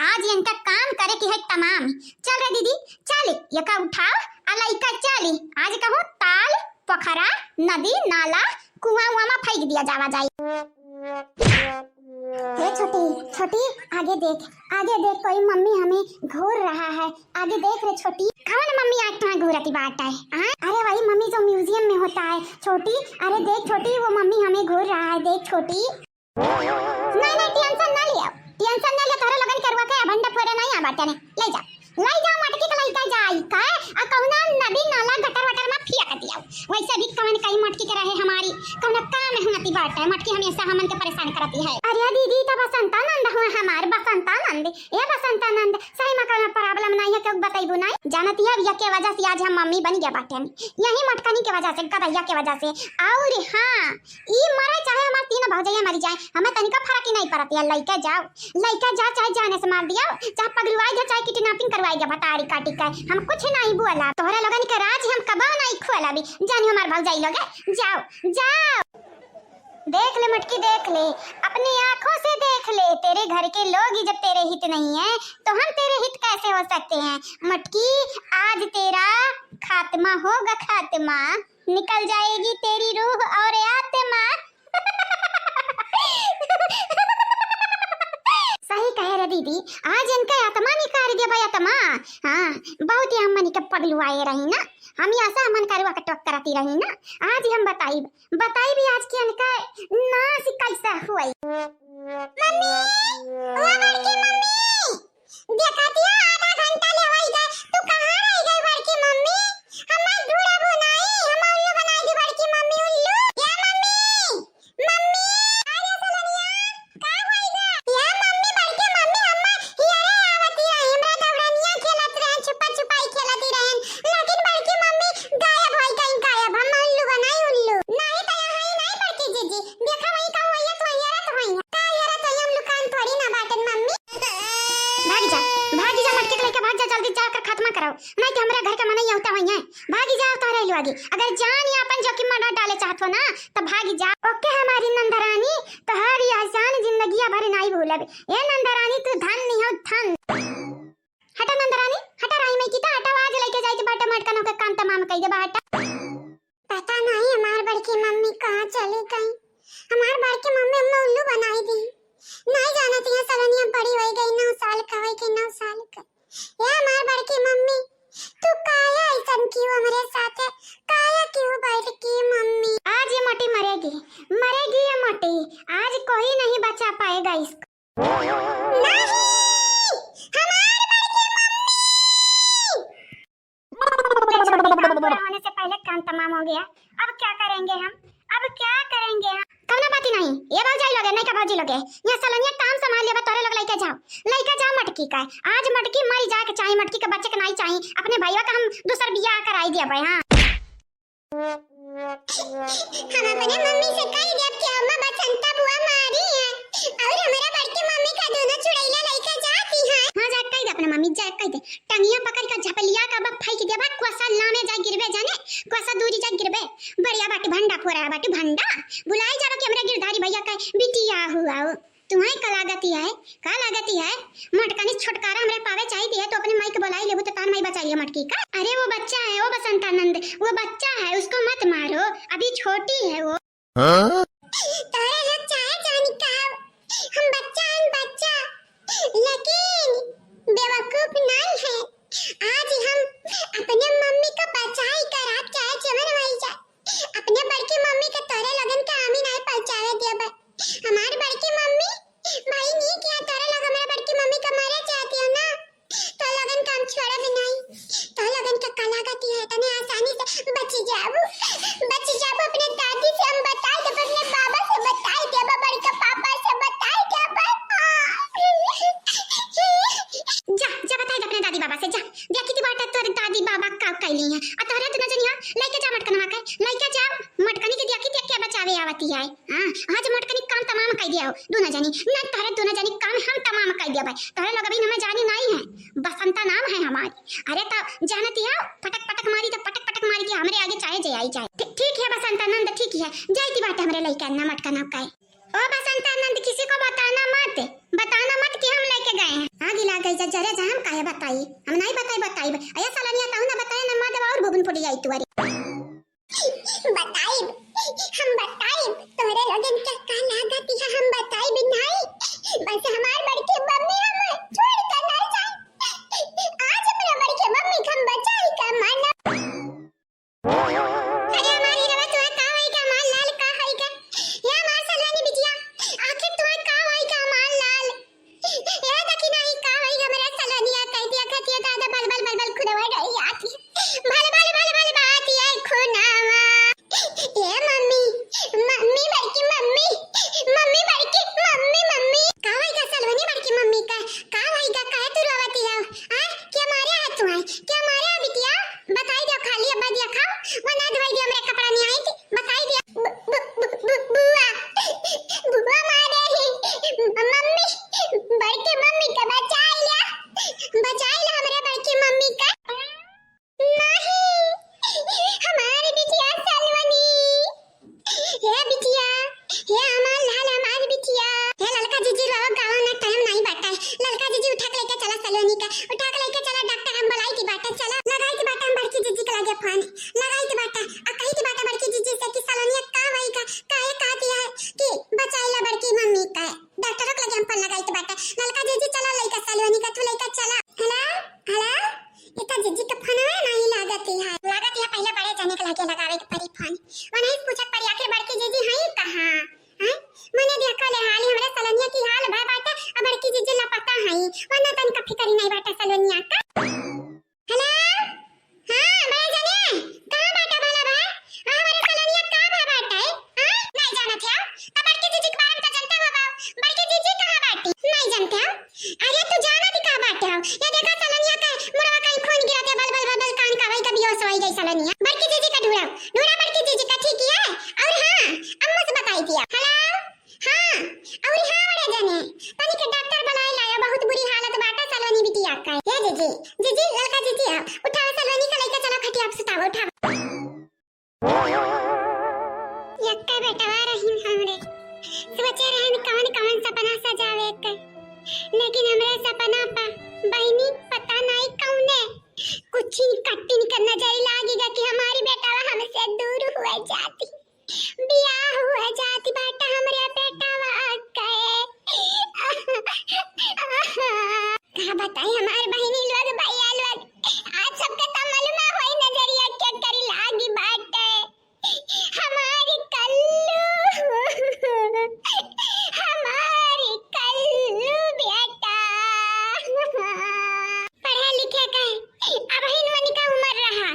आज इनका काम करे की है तमाम। चल रे दीदी, चल, एका उठाओ, आ लइका चली, आज कहूँ ताल, पोखरा, नदी, नाला, कुआं उआं में फेंक दिया जावा जाई। हे छोटी, छोटी, आगे देख, आगे देख, कोई मम्मी हमें घूर रहा है। आगे देख रे छोटी। कौन मम्मी आज तुम्हें घूरती बात है, हाँ? अरे वही मम्मी जो म्यूजियम में होता है छोटी। अरे देख छोटी, वो मम्मी हमें घूर रहा है, देख छोटी। नहीं, नहीं, टेंशन ना लियो, टेंशन ना लियो, तोहरे लोगन के रुआ के अभंडा फोड़े नहीं आ बाटे ने। ले जा, ले जाओ मटकी के लइका जाई का, आ कौना नदी नाला गटर वटर में फेंक दियो। वैसे भी कौन कई मटकी के रहे हमारी, कौनो काम में हुनती बाटे, मटकी हमेशा हमन के परेशान करती है। अरे दीदी, तो बसंतानंद हुआ हमार, बसंतानंद। ए बसंतानंद, सही में कौनो problem नहीं है, क्यों बतैबू नहीं? जानती है, यह के वजह से आज हम मम्मी बन गया बाटे, यही मटकनी के वजह से, गदैया के वजह से। और हाँ, ई मरे चाहे हमार तीनों भौजैया मरी जाए, हमें तनिका फर्क ही नहीं पड़त है। लइके जाओ, लइके जा, चाहे जाने से मार दियो, चाहे पगलुआई दे, चाहे kidnapping करवाई दे, बताड़ी काटी के, हम कुछ नहीं बोला। तोहरे लोगन के राज हम कबो नहीं खोला भी, जानी हमार भौजाई लोगे, जाओ, जाओ। देख ले मटकी, देख ले, अपनी आंखों से देख ले, तेरे घर के लोग ही जब तेरे हित नहीं है, तो हम तेरे हित कैसे हो सकते हैं? मटकी, आज तेरा खात्मा होगा, खात्मा। निकल जाएगी तेरी रूह और आत्मा। सही कहे रे दीदी, आज इनका आत्मा निकाल दे भाई, आत्मा। हाँ, बहुत ही हमनी के पगलुआए रही ना, हम ऐसा हमन करुआ के टोक करती रही ना। आज हम बताई, बताई भी आज की इनका नाश कैसा हुई। मम्मी, ओ बड़की मम्मी। करौ, नाहीं तो हमरे घर के मनई अउता होइहैं। भागी जाओ तोहरे लोगी। अगर जान या अपन जोखिम में न डाले चाहत हो ना, तो भागी जाओ। ओके हमारी नंदरानी, तोहरी आसान जिंदगिया भर नाहीं भूलब। ए नंदरानी, तू धन नहीं हो, धन। हटा नंदरानी, हटा राही माई की, तो हटा, आज लइके जाइत बाटे मटकनों के काम तमाम कइ देबा, हटा। पता नहीं हमार बड़की मम्मी कहाँ चली गई। हमार बड़की मम्मी हमें उल्लू बनाई दी। नहीं जानत है सलोनिया बड़ी होई गई, नौ साल का होई गई, नौ साल का। ए हमार बड़की मम्मी, तू काहे ऐसन कियो हमरे साथे? काहे कियो बड़की मम्मी? आज ये मोटी मरेगी, मरेगी ये मोटी। आज कोई नहीं बचा पाएगा इसको। नहीं, हमार बड़की मम्मी। पूरा होने से पहले काम तमाम हो गया। अब क्या करेंगे हम? अब क्या करेंगे हम? कौनो बात ही नहीं। ये भौजाई लोगे, नहीं का भौजी लोगे, यहाँ सलोनिया काम संभाल लेबा, तोरे लोग लइके जाओ, लइके जाओ मटकी का। आज मटकी मरी जाए के चाही, मटकी के बच्चे के नहीं चाही। अपने भैया का हम दूसर बियाह कराई दिया भाई। हाँ, हम अपने मम्मी से कह देब कि अम्मा बसंता बुआ मारी है और हमरा बड़की मम्मी का दोनों चुड़ैला लइके जाती है। हाँ, जा कह दे अपने मम्मी, जा कह दे। टंगिया पकड़ के झपलिया का बा फेंक देबा, कोसा लामे जा गिरबे जाने, कोसा दूरी जा गिरबे। बढ़िया बाटी भंडा फोरा बाटी भंडा। बुलाई जाबा कि हमरे गिरधारी भैया का बिटिया हुआ हो। तुम्हें का लागती है, का लागती है? मोटकनी छुटकारा हमरे पावे चाहिए है, तो अपने माई के बुलाई लेबू तो तान माई बचाइए मटकी का। अरे वो बच्चा है, वो बसंतानंद, वो बच्चा है, उसको मत मारो, अभी छोटी है वो। हाँ? तोहरे लोग चाहे जानी का, हम बच्चा हन बच्चा, लेकिन बेवकूफ नहीं है। आज हम अपने मम्मी का बचाई कर आप चाहे जवन होई जाए, अपने बड़की मम्मी के तोरे लोगन के आमी नहीं पहुँचावे देबे। हमार बड़की मम्मी, भाई नीक है, तोरे लोग हमारे बड़की मम्मी का मारे चाहती हो ना, तो लोगन काम छोड़ा भी नहीं। तो लोगन का कला गति है, तने आसानी से बची जाबू, बची जाबू। अपने दादी से हम बताई देब, अपने बाबा से बताई देब, बड़का पापा से बताई देब। जा, जा बताई दे अपने दादी बाबा से, जा। देखी थी बाटा तोर दादी बाबा का कैली है। आ तोहरे दुनो जनी हो, लइके जा मटकनवा के, लइके जा मटकनी के देखी थी के बचावे आवती है। हाँ, आज मोटकनी काम तमाम कइ दिया हो, दुनो जनी। ना तोहरे दुनो जनी काम हम तमाम कइ दिया भाई। तोहरे लोग अभी हमें जानी नहीं है। बसंता नाम है हमारी। अरे तो जानती हो, पटक पटक मारी तो पटक पटक मारी के हमरे आगे चाहे जे आई जाए। ठी-, ठीक है बसंता नंद, ठीक है। जाइती बाटे हमरे लइका ना मटका ना काए। ओ बसंता नंद, किसी को बताना मत, बताना मत कि हम लेके गए हैं। आगी लाग गई जा, जरे जा हम काहे बताई, हम नहीं बताई, बताई। अया सलोनिया कहूँ ना बताए ना मत और भुवन फुटी आई तुअरी। बताइब, हम बताइब, तोहरे लोगन के का लागत है, हम बताइब नहीं। बस हमार बड़की मम्मी हम छोड़ के ना जाए। आज अपने बड़की मम्मी के हम बचाई का माना। अरे हमारी रवा, तुहे का होई का हमार लाल, का होई का? या हमार सलोनी बिटिया, आखिर तुहे का होई का हमार लाल? ए देखी नाही का होई हमरे सलोनिया, कह दिया खतिया दादा बल बल बल बल खुदवा डरी आती। बल बल बल बल बाती है खुनावा। ए मम्मी, मम्मी बड़की मम्मी, मम्मी बड़की मम्मी, मम्मी। का होई का सलोनी बड़की मम्मी का? का होई का? काहे तू रोवती है? आ? के मारे है तू है? के मारे है बिटिया? बताई दियो खाली, अब दिया खाओ, वरना धोई दियो हमरे कपड़ा नहीं आई थी। बताई दिया। बु-, बु-, बु-, बु-, बुआ। बुआ मारे ही। मम्मी, बड़की मम्मी का बचाई लिया। बचाई लिया हमरे बड़की मम्मी का। नहीं, हमारी बिटिया सलवनी। हे बिटिया, हे हमार लाल, हमार बिटिया। हे ललका जीजी, रहो गाँव ना, टाइम नहीं बाटा है। ललका जीजी, उठा के लेके चला सलोनी का, उठा के लेके चला डॉक्टर, हम बुलाई थी बाटा, चला। लगाई थी बाटा हम बड़की जीजी के लगे फोन, लगाई थी बाटा, आ कही थी बाटा बड़की जीजी से कि सलोनिया का वही का, काहे कहा दिया है कि बचाई ला बड़की मम्मी का। डॉक्टर के लगे हम फोन लगाई थी बाटा, ललका जीजी चला लइका सलोनी का, तू लइका चला। हेलो, हेलो, इतना जीजी का फोन है नहीं लागत है, लागत है पहले बड़े जने के लगे लगावे के पड़ी फोन, वही पूछक पड़ी आखिर बड़की जीजी है कहाँ? हैं? मने देखा ले हाली हमरे सलोनिया की हाल भय बाटे, अब बड़की जीजी लापता हई, वरना तनिका फिकरी नहीं बाटे सलोनिया का। हेलो? हाँ, बड़े जने, कहाँ बाटे भला भाई? हाँ, हमरे सलोनिया का भय बाटे? हाँ? नहीं जानत है? तो बड़की जीजी के बारे में तो जानते हो बाबू, बड़की जीजी कहाँ बाटे? नहीं जानते हो? अरे तू जाना भी कहाँ बाटे हो? ये देखा सलोनिया का मुड़वा कहीं खून गिरा दे, बल, बल, बल, बल, कान का वही का बेहोश होई गई सलोनिया। बड़की जीजी का ढूंढा, ढूंढा बड़की जीजी का, ठीक है? और हाँ, अम्मा से बताई दिया। हेलो? हाँ, और हाँ बड़े जने, तनी के डॉक्टर बुलाए लाया, बहुत बुरी हालत बाटे सलोनी बिटिया का। हे जीजी, जीजी, ललका जीजी, आप, कवन कवन सपना सजावे के, लेकिन हमरे सपना पा बहिनी पता नाई कौने कुछ कट्टिन के नजर लागी गा कि हमारी बेटवा हमसे दूर हुए जाती, बियाह हुए जाती बाटा हमरे बेटवा के। का बताई हमार बहिनी लोग, भैया लोग, आज सबके तो मालूम होई नजरिया के करी लागी बाटे। हमारी कल्लू, हमारी कल्लू बेटा। पढ़े लिखे के अबहिन वनिका उमर रहा,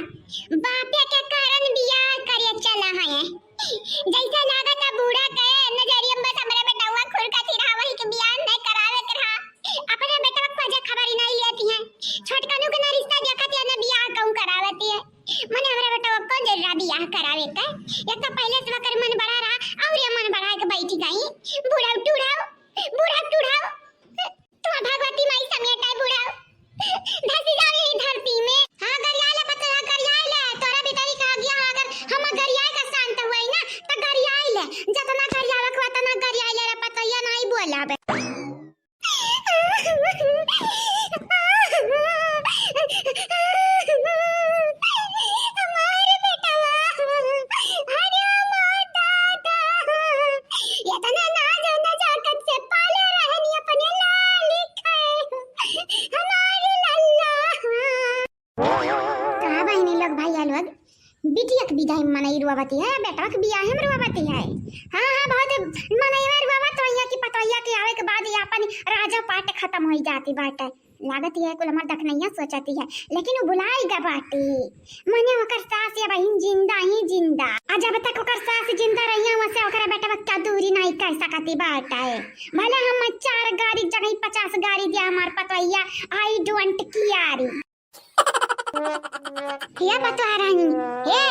बापे के कारण बियाह करे चला है। जैसे लागत है बूढ़ा के नजरिया में बस हमरे बेटवा खुरका थी रहा, वही के बियाह नहीं करावे के रहा। अपने बेटवा को जे खबर ही नहीं लेती है, छोटकनू के ना रिश्ता देखती है ना बियाह कहूँ करावती है। मने हमरे बेटवा को जरूरा बियाह करावे के, एक तो पहले से वकर मन बड़ा रहा और ये मन बढ़ा के बैठी गई। बूढ़ा टूढ़ा, बूढ़ा टूढ़ा, तू भगवती माई समेट है बूढ़ा। धसी जावे ही धरती में। हाँ, गरियाले पतला गरियाले, तोरा भीतरी का गया, अगर हम गरियाए का शांत हुए ना, तो गरियाले, जतना गरियावे को तना गरियाले रे पतैया नहीं बोलावे। हमारे बेटवा, अरे हमार दादा, इतना नाज नजाकत से पाले रहनी अपने लाल के, हमारे लल्ला। का बहिनी लोग, भैया लोग, बिटिया के बिदाई मनई रोवती है, बेटवा के बियाहे में रोवती है। हाँ, हाँ, बहुत मनई में रोवत होइया कि पतोहिया के आवे के बाद ये अपन राजा पाट खत्म होई जाती बाटे। लागत है कुल हमार दखनैया सोचती है, लेकिन वो भुलाई गा बाटी। मने ओकर सास या बहिन जिंदा ही जिंदा। आ जब तक ओकर सास जिंदा रहिया, वसे ओकरा बेटवा के दूरी नहीं कर सकती बाटे। भले हम चार गारी जगह पचास गारी दिया हमार पतोहिया, I don't care। हे पतोहा रानी, हे,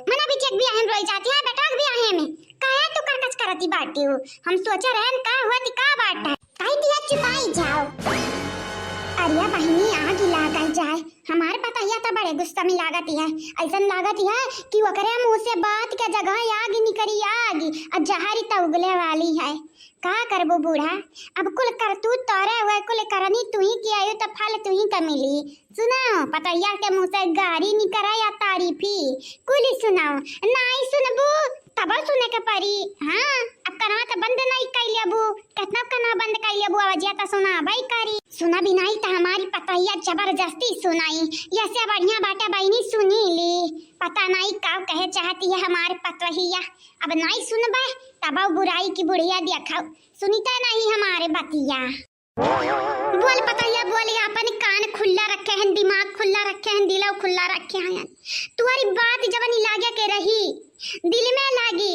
मना भी चेक भी अहम रोई जाती है, बेटा भी आहे में। काहे तू करकच करती बाटी हो? हम सोचे रहन का हुआ थी, का बात है? काहे दिया चुपाई जाओ। अरे बहिनी, आग लागल जाए। हमार पतोहिया तो बड़े गुस्सा में लागत है। ऐसन लागत है कि ओकरे मुंह से बात के जगह आग निकरी आग, और जहरी तो उगले वाली है। का करबो बूढ़ा, अब कुल करतूत तोरे हुए, कुल करनी तुही की आयु त फल तुही का मिली। सुनाओ, पतोहिया के मुंह से गारी निकरा या तारीफी, कुल ही सुनाओ। नाई सुनबू तब सुने के परी। हाँ, अब कनवा त बंद नाई कई लेबू, कितना कनवा बंद कई लेबू, आवाजिया त सुनाबई करी। सुना भी नाई त हमारी पतोहिया जबरदस्ती सुनाई, यसे बढ़िया बाटे बहिनी सुनी ली। पता नाई का कहे चाहती है हमार पतोहिया। अब नाई सुनबे, तब बुराई की बुढ़िया देखो, सुनिता नहीं हमारे बतिया। बोल पतोहिया, बोल, ये अपन कान खुला रखे हैं, दिमाग खुला रखे हैं, दिलो खुला रखे हैं। तुम्हारी बात जवन लागे के रही, दिल में लागी,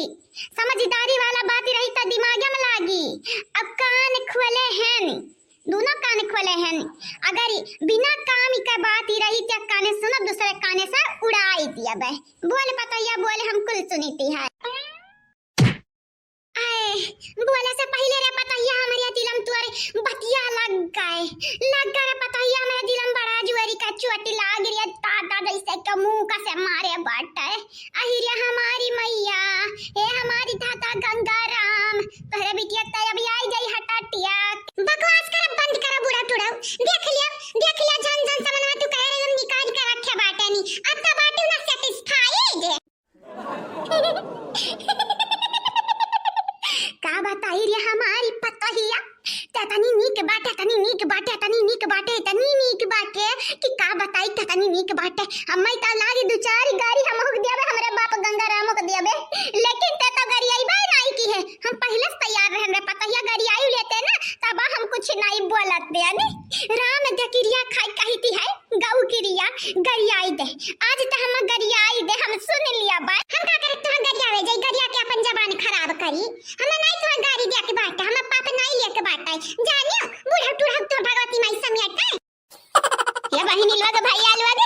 समझदारी वाला बात रही तो दिमाग में लागी। अब कान खोले हैं, दोनों कान खोले हैं, अगर बिना काम के बात ही रही तो काने सुनो, दूसरे काने से उड़ाई दिया बे। बोल पतोहिया, बोल, हम कुल सुनीती है। आए, बोले से पहिले रे पतोहिया, हमरे दिलम तुअरे बतिया लग गए, लग गए रे पतोहिया, हमरे दिलम बड़ा जुअरी का चोट लाग रे दादा, जैसे के मुंह का से मारे बाटे। अहि रे हमारी मैया, हे हमारी दादा गंगा राम, तोहरे बिटिया त अब आई जाई हटाटिया। बकवास कर, बंद कर, बूढ़ा टूढ़ा। देख लिया, देख लिया, जन जन समनवा तू कह रहे हम निकाल के रखे बाटे नी, अब तो बाटे ना satisfied। का बताई रे हमारी पतोहिया, ततनी नीक बाटे, तनी नीक बाटे, तनी नीक बाटे, तनी नीक बाटे कि का बताई, ततनी नीक बाटे। हम्मे त लागी दू चार गारी हम हुक दियाबे हमरे बाप गंगा राम को दियाबे, लेकिन ते तो गरियाई बाय नाई की है। हम पहले से तैयार रहन रे पतोहिया, गरियाई लेते ना तब हम कुछ नाई बोलत दे। राम के किरिया खाई कहती है, गऊ किरिया, गरियाई दे। आज त हम गरियाई दे, हम सुन लिया बात। हम का करे तुहा गरियावे जाई, गरिया के अपन जबान खराब करी। हम नाई तुहा गारी दिया के बाटे, हम पाप नाई लिया के बाटे। जानियो, बूढ़ा टूढ़ा तो भगवती माई समियाटे। ये बहिनी लोग, भैया लोग,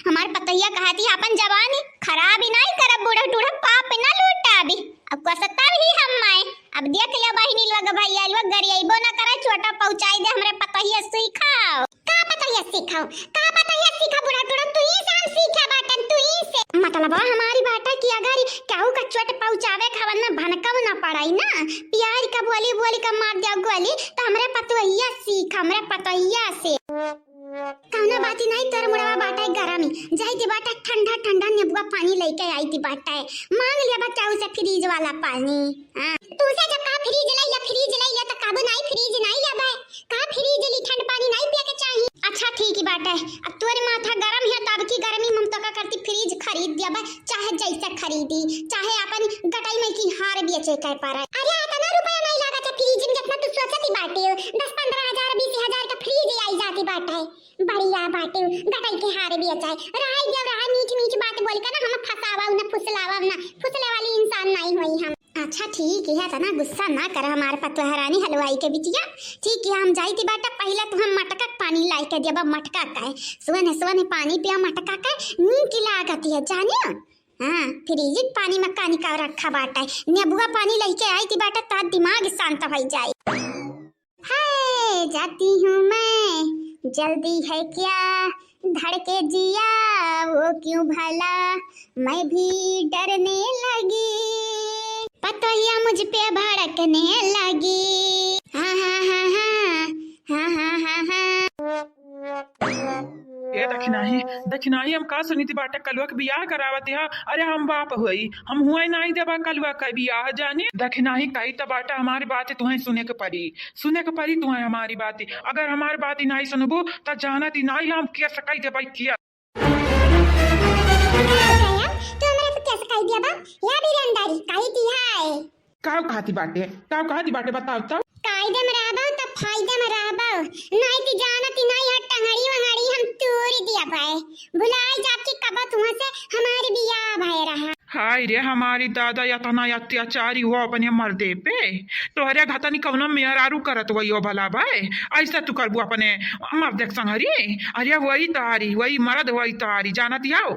हमार पतोहिया कहती अपन जबान खराब ही नाई करब, बूढ़ा टूढ़ा पाप ना लूटाबी। अब कसता भी हम माए। अब देख ले बहिनी लोग, भैया लोग, गरियाइबो ना करे, चोटा पहुँचाई दे हमरे पतोहिया सुई खाओ। का पतोहिया सीखा, का पतोहिया सीखा, बूढ़ा टूढ़ा, तू ही से हम सीखा बाटन, तू ही से। मतलब हमारी बाटा कि अगर केहू का चोट पहुँचावे खावन में भनकब ना पड़ाई ना, प्यार का बोली बोली का मार दिया गोली, तो हमरे पतोहिया सीख, हमरे पतोहिया से। कौनो बात ही नहीं, तोर मुड़वा बाटे गरमी, जाई दे बाटे ठंडा ठंडा नेबुआ पानी लेके आई थी बाटे, मांग लिया बच्चा उसे फ्रिज वाला पानी। हाँ, तू से जब कहा फ्रिज ले ले, फ्रिज ले ले, तो काबू नहीं, फ्रिज नहीं ले भाई, कहा फ्रिज ली, ठंड पानी नहीं पिए के चाहिए। अच्छा ठीक ही बाटे, अब तोरे माथा गरम है, तब की गर्मी में हम तो का करती, फ्रिज खरीद दिया भाई, चाहे जैसे खरीदी, चाहे अपन गटाई में की हार बेचे के पड़े। अरे इतना रुपया नहीं लागत है फ्रिज में, जितना तू सोचती बाटे, दस पन्द्रह हजार, बीस हजार का फ्रिज आई जाती बाटे। बढ़िया बाटे, गटई के हारे बेचाए। रहाई देव रहा, मीठ मीठ बात बोल के ना हम फंसावा ना फुसलावा ना, फुसले वाली इंसान नहीं होई हम। अच्छा ठीक है, तना गुस्सा ना कर हमार पतोह रानी हलवाई के बिटिया। ठीक है, हम जाई थी बाटा, पहले तू हम मटका के पानी लाई के देबा, मटका का है। सुबह ने सुबह ने पानी पिया मटका का, नीक लागत है जानियो। हाँ, फ्रिज के पानी में कानी का रखा बाटा है, नेबुआ पानी लेके आई थी बाटा, ता दिमाग शांत हो जाए। हाय जाती हूँ मैं, जल्दी है क्या, धड़के जिया वो क्यों भला, मैं भी डरने लगी, पतोहिया मुझ पे भड़कने लगी। हाँ, हाँ, हाँ, हाँ, हाँ, हाँ, हाँ, हाँ। ए दखिनाही, दखिनाही, हम का सुनी थी बाटा कलुआ के बियाह करावत है। अरे हम बाप हुई, हम हुए नहीं देबा कलुआ का बियाह जानी। दखिनाही कही त बाटा हमारी बात तुहें सुने के पड़ी। सुने के परी तुहैं हमारी बाती। अगर हमारी बाती नाहीं सुनबू, त जानत ही नाहीं हम केस कई देबै केस। तू हमरा पे केस कई दिया बा? या बीरंदारी, कही दी है। काव कहती बाटे? काव कहती बाटे? बताओ तो। कायदे में रहबो त फायदे में रहबो। नाहीं ती जानत ही नाहीं है टंगड़ी वंगड़ी हम तोड़ दिया पाए। भुलाई जात कि कब तुहाँ से हमारी बियाह भय रहा। हाय रे हमारी दादा, यतना अत्याचारी हुआ अपने मर्दे पे। तोहरे घतनी कौनो मेहरारू करत वही हो भला भाई, ऐसा तू करबू अपने मर्दे के संगरी? अरे वही तारी, वही मर्द, वही तारी, जानत हौ?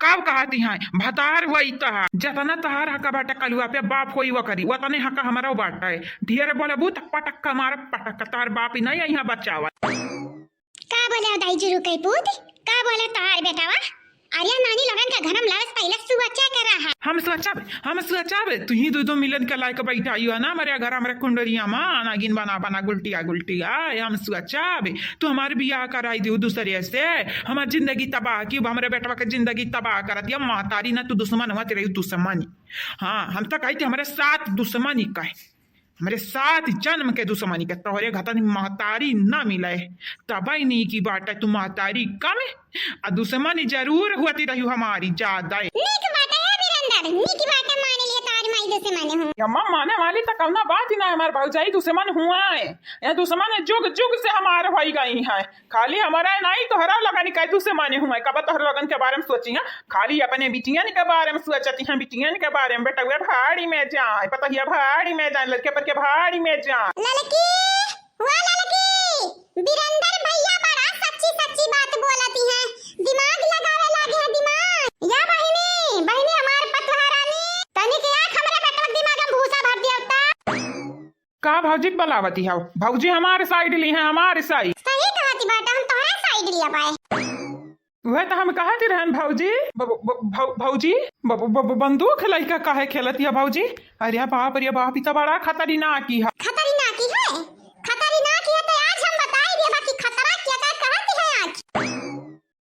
काव कहती हैं, भतार वही तहार, जतना तहार हका बाटे कलुआ पे बाप होई वो करी, वतने हका हमारा बाटे। ढेर बोलबू त पटक मारब पटक, तार बाप ही नहीं यहाँ बचावा। का बोले हो दाई जुरु कई पूत? का बोले तोहार बेटावा? अरे नानी लोगन के घर में लावे से पहले सोचा के रहा। हम सोचब, हम सोचब, तुही दू दो मिलन के लायक बैठा आइयो ना, हमारे घर, हमारे कुंडरिया में नागिन बना बना गुलटिया गुलटिया, हम सोचब, तू हमार बियाह कराई दियो दूसरे से, हमार जिंदगी तबाह की, हमरे बेटवा के जिंदगी तबाह करत या, महतारी ना तू दुश्मन हुआ, तेरे दुश्मन। हाँ, हम तो कहते हमारे साथ दुश्मनी कहे। हमरे सात जन्म के दुश्मनी के तोहरे घतन महतारी न मिले, तबई नीकी बाटे तू महतारी कम, आ दुश्मनी जरूर होती रही हमारी ज्यादा। नीक बाटे है बीरेंदर, नीक बाटे मान लिए तार माई दुश्मन हूँ। अम्मा माने वाली त कौना बात ही ना, हमार भौजाई दुश्मन हुआ है, या दुश्मन जुग जुग से हमार होई गई है। खाली हमारा नाहीं, तोहरा लोगन के दुश्मनी हुआ है, कब तोहरा लोगन के बारे में सोची है? खाली अपने बिटियन के बारे में सोचती हैं, बिटियन के बारे में। बेटउआ भाड़ी में जाए, पतोहिया भाड़ी में जाए, लड़के पर के भाड़ी में जाए। ललकी, वो ललकी, बीरेंदर भैया बड़ा सच्ची सच्ची बात बोलती हैं, दिमाग लगावे लागे हैं, दिमाग। या बहिनी, बहिनी हमार पतोह रानी, तनिक आँख हमरे बेटवा के दिमाग में भूसा भर दिया होता। का भौजी बलावती हौ? भौजी हमार side ली हैं, हमार side। सही कहती बाटा, हम तोहरा side लिया पाए। वह तो हम कहती रहन भौजी, ब-, ब-, भौ-, भौजी, ब-, ब-, ब-, बंदूक लइका काहे खेलती है भौजी? अरे बाप रे बाप, ई तो बड़ा खतरनाक ही है। खतरनाक ही है, खतरनाक ही है, तो आज हम बताई देबा कि खतरा क्या का कहती है आज।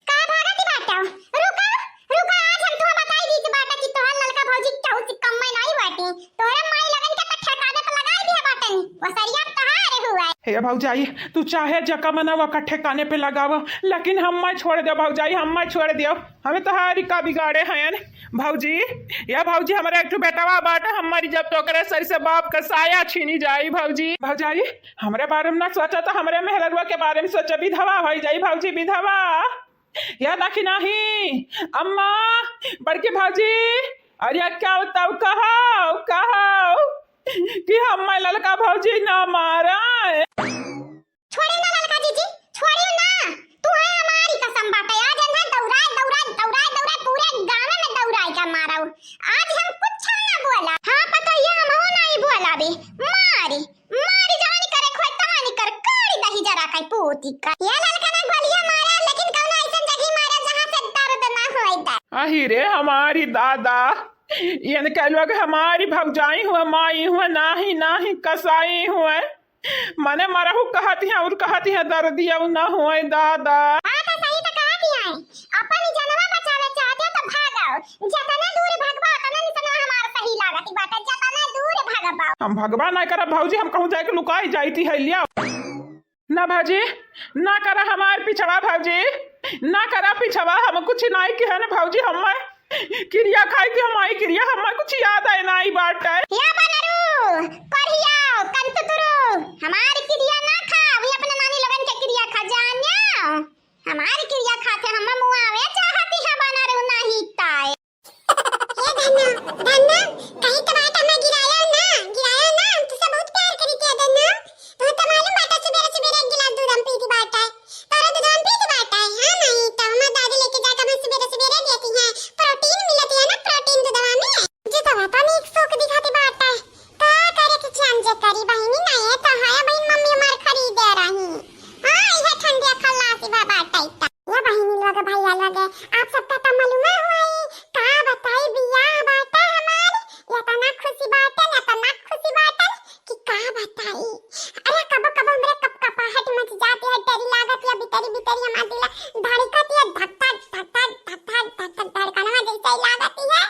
का भागत बाटा? रुका, रुका, आज हम तुहा बताई दीत बाटा कि तोहर ललका भौजी केहू से कम में नाई बाटे। तोहरे माई लगन के त ठेकाने पे लगाई दिया बाटन। वसरिया तहार हुआ। हे भौजाई, तू चाहे जका मना वका ठेकाने पे लगाव, लेकिन हम मैं छोड़ दे भौजाई, हम मैं छोड़ दियो। हमें तोहारी का बिगाड़े हयन भौजी? या भौजी, हमरा एक ठो बेटवा बाटे, हम मरी जब तो ओकरे सर से बाप का साया छीनी जाई भौजी। भौजाई, हमरे बारे में ना सोचा, तो हमरे मेहररुआ के बारे में सोचा, विधवा होई जाई भौजी, विधवा। या देखी नाही, अम्मा, बड़की भौजी, अरे क्या बताऊ, कहो, कहो कि हम मैं ललका भौजी ना मारा। छोड़ियो ना ललका जीजी, छोड़ियो ना। तू है हमारी कसम बाटे, आज हम दौड़ाए, दौड़ाए, दौड़ाए, दौड़ाए, पूरे गाँव में दौड़ाए का मारा। आज हम कुछ ना बोला। हाँ, पता ये हम हो नहीं बोला बे। मारी। मारी जवानी करे खोए तवानी कर, काड़ी दही जरा काई पोती का। ये ललका ना गोलियां मारा, लेकिन कौनो ऐसन जगह मारा जहाँ से दर्द ना होए दे। आही रे हमारी दादा, इनके लोग हमारी भौजाई हुए, माई हुए, नाही, नाही कसाई हुए। मने मरहु कहत हैं और कहत हैं दर्दिया न होए दादा। हाँ, तो सही तो कहत हैं। अपन जनवा बचावे चाहते हो तो भागो। जतने दूर भगबा, उतने निसनवा हमार सही लागत बाटे। जतने दूर भगबा। हम भगबा नहीं करब भौजी, हम कहूँ जाके लुकाई जाती है, लिया। ना भौजी, ना करा हमार पिछवा भौजी, ना करा पिछवा, हम कुछ नाई किहे ना भौजी, हम किरिया खाई कि हमारी किरिया, हमें कुछ याद आए ना आई बात है। या बनरू, करिया, कंतुतुरू, हमारी किरिया ना खा, वही अपने नानी लोगन के किरिया खा जान्या। हमारी किरिया खाते हम मुआवे चाहती है बनरू नहीं ताए। ए धन्ना, धन्ना, कहीं तो बात हमें गिराया ना, गिराया ना, हम तुझसे बहुत प्यार करी थी धन्ना। तो तो मालूम बाटा सुबेरे सुबेरे एक गिलास दूध हम पीती बाटा है। तोरा दूध हम पीती बाटा है, हाँ नहीं तो हमार दादी लेके जाकर हमें सुबेरे सुबेरे देती है। प्रोटीन मिलती है ना, प्रोटीन दूधवा में। जो तो पता नहीं एक सोक दिखाती बाटा है। का करे के चांजे करी बहिनी, नहीं है तो हाया बहिन मम्मी हमार खरीदे रही। हाँ, यह ठंडिया खल्लासी बा बाटा इतना। या बहिनी लोग, भैया लोग, आप सबका तो मालूम है, का बताई, बियाह बाटे हमार, इतना खुशी बाटे, इतना खुशी बाटे कि का बताई। अरे कबो कबो हमरे कपकपाहट मच जाती है, डर लागत है, भीतरी भीतरी हमार दिला धड़कत है, धक धक धक धक धक धक धक धक धड़कनवा जैसे ही लागत है,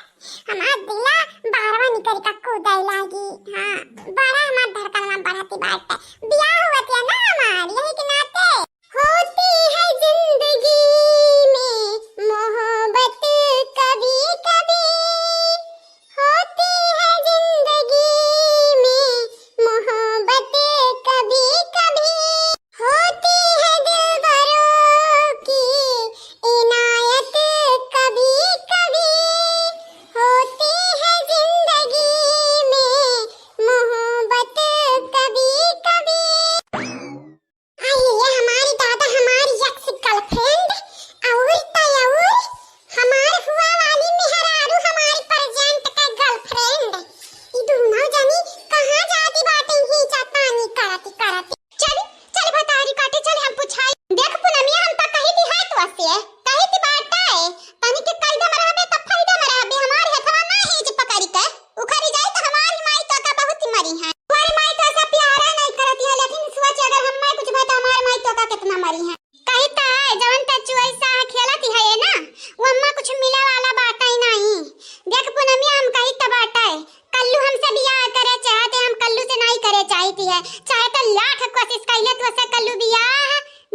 हमार दिला बाहरवा निकल के कूदे लागी। हाँ, बड़ा हमार धड़कनवा बढ़ती बाटे, बियाह हुआ है ना हमार, यही के नाते। होती है जिंदगी में मोहब्बत कभी कभी, होती है जिंदगी में मोहब्बत कभी कभी, होती है दिलबरों की इनायत कभी कभी, होती है जिंदगी में मोहब्बत कभी कभी। अरे ये हमारी दादा, हमारी ex girlfriend और तो और हमार हुआ वाली मेहरारू, हमारी present का girlfriend। ई दोनों जनी कहाँ जाती बाटे ही जातानी करती करती। चल, चल भतारी काटे, चल हम पुछाई। देख पुनमिया, हम तो कही थी है तो असे, कही थी बाटा है, तनी के कई दम रहबे तब फायदा में रहबे, हमारे हथवा ना है जे पकड़ी के। उखड़ी जाई तो हमारी माई तो का बहुत ही मरी है। हमारी माई तो ऐसा प्यारा नहीं करती है, लेकिन सोच अगर हम माई कुछ बात हमारी माई तो का कितना मरी है। कही तो है, जवन तच्चू ऐसा खेलती है ये ना, वो अम्मा कुछ मिले वाला बात ही नहीं। देख पुनमिया, हम कही तो बात है, कल्लू हमसे बियाह करे चाहते, हम कल्लू से नहीं करे चाहती है, चाहे तो लाख कोशिश कर ले तो से कल्लू बियाह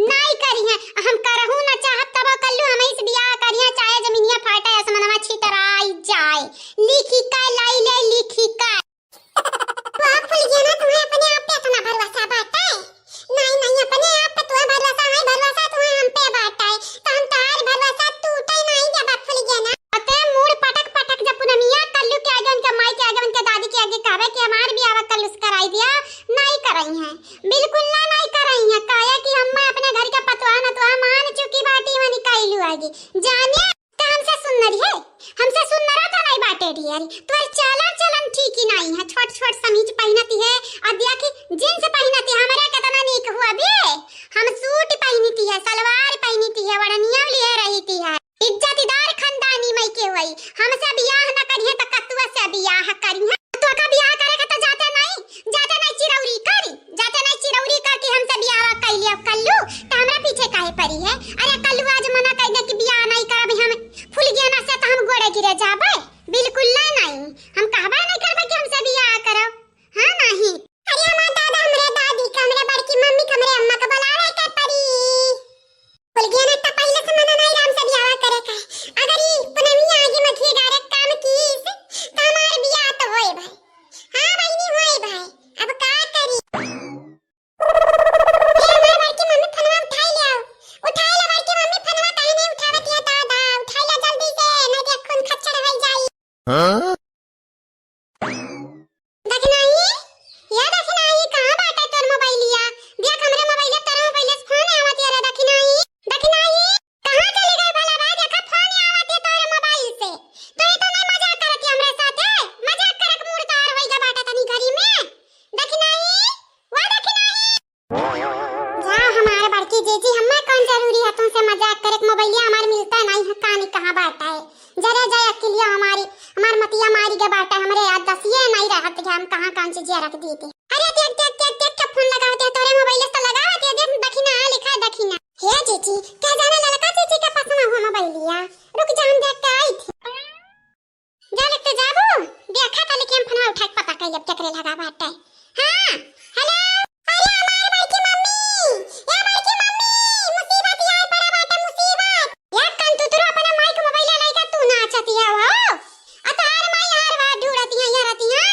नहीं करी है। हम करहू ना चाहब तब कल्लू हम इस बियाह करिए, चाहे जमीनिया फाटे आसमानवा छितराई जाए। लिखी का लाई ले, लिखी का। तो आप फूल गया ना, तुम्हें अपने आप पे इतना भरोसा बात है? नहीं, नहीं, अपने आप पे तुम्हें भरोसा है, भरोसा तुम्हें हम पे बात है, तो हम तुम्हारे भरोसा टूटे नहीं जब आप फूल गया ना। अते मूड़ पटक पटक जब पुनमिया कल्लू के आगे, उनके माई के आगे, उनके दादी के आगे कहवे कि हमार बियाह कल्लू से कराई दिया, नहीं करई है, बिल्कुल ना, नहीं करई है, काहे कि हम अपने घर के पतवा न तो मान चुकी बाटी, वनी कइलू आगे जाने। का हमसे सुन्नर है? हमसे सुन्नरा तो नहीं बाटे डियर। तोर चाला चलन ठीक ही नहीं है। छोट छोट समीज पहिनती है, अदिया की जींस पहिनती है। हमरा कितना नीक हुआ बे। हम सूट पहिनती है, सलवार पहिनती है, वड़निया लिए रहती है। इज्जतदार खानदानी मई के हुई। हमसे बियाह न करिए तो कतुआ से बियाह करिए। तो का बियाह करे के तो जाते नहीं, जाते नहीं चिरौरी करी। जाते नहीं चिरौरी करके हमसे बियाह कइले अब कल्लू, त हमरा पीछे काहे पड़ी है? अरे कल्लू आज मना कइ दे कि बियाह नहीं करब हम फुलगेना से, त हम गोड़े गिरे जाबे? बिल्कुल ना नहीं, हम कहबे नहीं करबे कि हमसे बियाह करब। हाँ नहीं। अरे हमार दादा, हमरे दादी के, हमरे बड़की मम्मी के, हमरे अम्मा के बुलावे के पड़ी। फुलगेना त पहिले से मना नहीं हमसे बियाह करे का। अगर ई पुनमिया आगे मझली डायरेक्ट काम कीस, त हमार बियाह तो होए भाई। हाँ बहिनी, होए भाई, अब का करी? ए, हमार बड़की मम्मी फोनवा उठाई ले आओ। उठाई ले बड़की मम्मी फोनवा, काहे नहीं उठावत है दादा? उठाई ले जल्दी से, नहीं तो खून खच्चड़ हो जाई। हाँ? दखिनाई, या दखिनाई, कहाँ बाटे तोर मोबाइलिया? देख हमरे मोबाइलिया, तोरा मोबाइलिया से फोन आवत है रे दखिनाई। दखिनाई, कहाँ चली गई भला बा? देखा फोन आवत है तोरे मोबाइल से। तो ये तो नहीं मजाक करत है हमरे साथे? मजाक करक मूड तोहार होई गया बाटे तनी घरी में। दखिनाई, वा दखिनाई। जा हमारे बड़की जीजी, हमें कौन जरूरी है तुमसे मजाक करक? मोबाइलिया हमार मिलता नहीं है, कानी कहाँ बाटा है? जरे जाए अकेलिया हमारी, हमार मतिया मारी। के बाटे, हमरे याददास्तिये नाई रहत है, हम कहाँ कौन चीजिया रख दी थी। अरे देख, देख, देख, देख, के फोन लगावत है, तोरे मोबाइल से लगावत है, देख, दखिना, लिखा है दखिना। हे जीजी, का जाने ललका जीजी के पसंद हुआ मोबाइलिया। रुक जा, हम देख के आई थी। जा लेते जाबू, देखा था, लेकिन हम फोनवा उठा के पता कर लेब केकरे लगा बाटे। हाँ, हेलो। अरे हमार बड़की मम्मी, ए बड़की मम्मी, मुसीबत यार पड़ा बाटे, मुसीबत। यार कन तू तुरो अपने माई के मोबाइल लइका तू नाचतिया हो। आ तोहार माई यार बात ढूंढतिया, यहाँ रहतिया।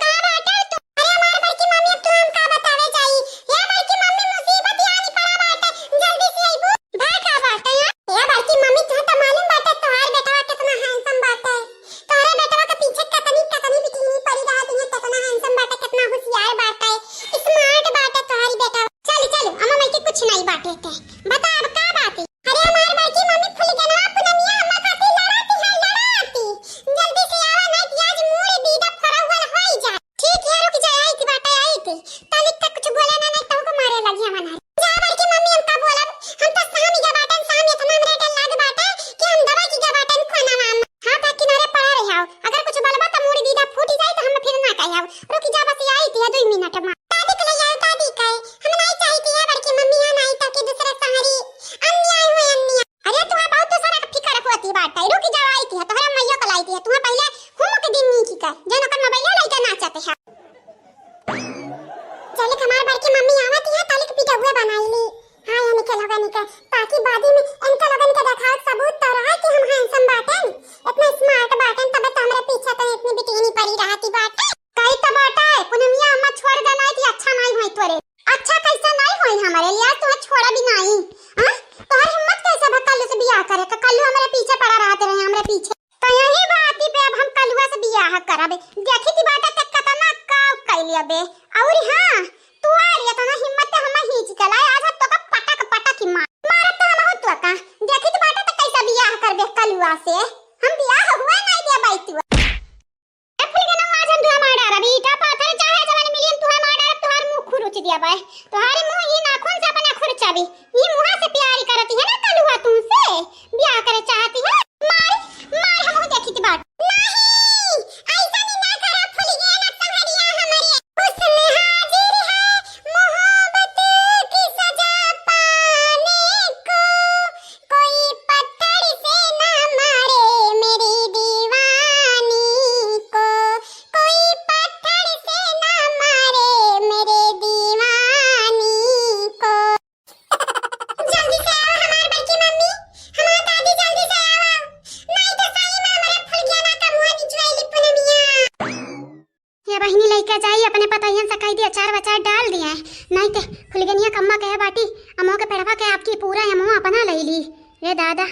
कहाँ बाटे तू? अरे हमार बड़की मम्मी, अब तू हम का बतावे जाई? ए बड़की मम्मी, मुसीबत यानी पड़ा बाटे, जल्दी से अइबू। भाई का बाटे यार? ए बड़की मम्मी, तुहे तो मालूम बाटे तोहार बेटवा कितना handsome बाटे। तोहरे बेटवा के पीछे कितनी, कितनी बिटिनी पड़ी रहत है, कितना handsome बाटे, कितना होशियार बाटे, smart बाटे तोहारी बेटवा। चल, चल, अम्मा माई के कुछ नहीं बाटे ते। बता अब का बात है? अरे हमार बड़की मम्मी फुलगेनवा पुनमिया अम्मा खातिर लड़ाती है, लड़ाती। जल्दी से आवा, नहीं तो आज मूड़ी दीदा फरौवल होई जाए। ठीक है, रुक जा, आइत बाटे, आइत। तालिक तक कुछ बोले ना, नहीं तुमको मारे लगी हमार। जा बड़की मम्मी, हम का बोलब? हम तो सामी के बाटन, सामी इतना हमरे डर लाग बाटे कि हम दबा की के बाटन कोना में। हाँ, तो किनारे पड़ा रही आओ। अगर कुछ बोलबा तो मूड़ी दीदा फूटी जाए तो हम फिर ना कहे आओ। रुक जा, बस आइत है दुई मिनट में। दादी के ले आओ, दादी का है। हम नहीं चाहिए है बड़की मम्मी, हम आई तो के दूसरे सहारी। अन्याय हुए, अन्याय। अरे तुहे बहुत तो सारा फिकर होती बाटे। रुक जा, आइत है, तोहरे मैया को लाइत है। तुहे पहले घूम के दिन नीक कर। जन ओकर मोबाइल लइके नाचत है। चलिक हमार बड़की मम्मी आवत है, तलिक पिटौआ बनाई ली। हाँ, ये निकल होगा निकल, ताकि बादी में इनका लोगन के देखावत सबूत तो रहा कि हम handsome बाटेन, इतना smart बाटेन, तबे तो हमरे पीछे तो इतनी बिटिनी पड़ी रहती बाटे। कही तो बाटे, पुनमिया अम्मा छोड़ देना है कि अच्छा नहीं होई तोरे। अच्छा कैसे नहीं होई हमारे लिए, आज तुम्हें छोड़ा भी नहीं। हाँ? तोहर हिम्मत कैसे भा कल्लू से बियाह करे का? कल्लू हमरे पीछे पड़ा रहते रहे, हमरे पीछे। तो यही बात पे अब हम कलुआ से बियाह करब। देखी थी बाटा ते कतना काव कैली अबे। और हाँ, तू आ रही है तो ना हिम्मत ते हम हीच के लाए, आज हम तोका पटक पटक ही मार। मारत तो हम हो तो का। देखी थी बाटा ते कैसा बियाह करबे कलुआ से। हम बियाह हुआ नहीं दे बाई तू। ए फुलगेना, आज हम तुहे मार डारब। ईटा पाथर चाहे जवन मिली, हम तुहे मार डारब, तुहार मुंह खुरुच दिया बाय। तुहारे मुंह ई नाखून से अपना खुरचाबी। ई मुंह से प्यार करती है ना कलुआ तुमसे? ब्याह करे चाहती है? मार, मार, हम देखी थी बाट। नहीं, ऐसा नहीं ना करा फुलगेना, संहरिया हमारी। हुस्न हाजिर है मोहब्बत की सजा पाने को। कोई पत्थर से ना मारे मेरी दीवानी को, कोई पत्थर से ना मारे मेरे दीवानी को। जल्दी से आओ हमार बड़की मम्मी, हमार दादी, जल्दी से आओ, नहीं तो सही में हमारे फुलगेना का मुंह निचवाई ली पुनमिया। ये बहिनी लइका जाई, अपने पतोहियन से कह दिया, अचार वचार डाल दिया, नहीं ते फुलगेनिया कम्मा कहे बाटी, अमो के पेड़वा के आपकी पूरा अमो अपना ले ली। रे दादा,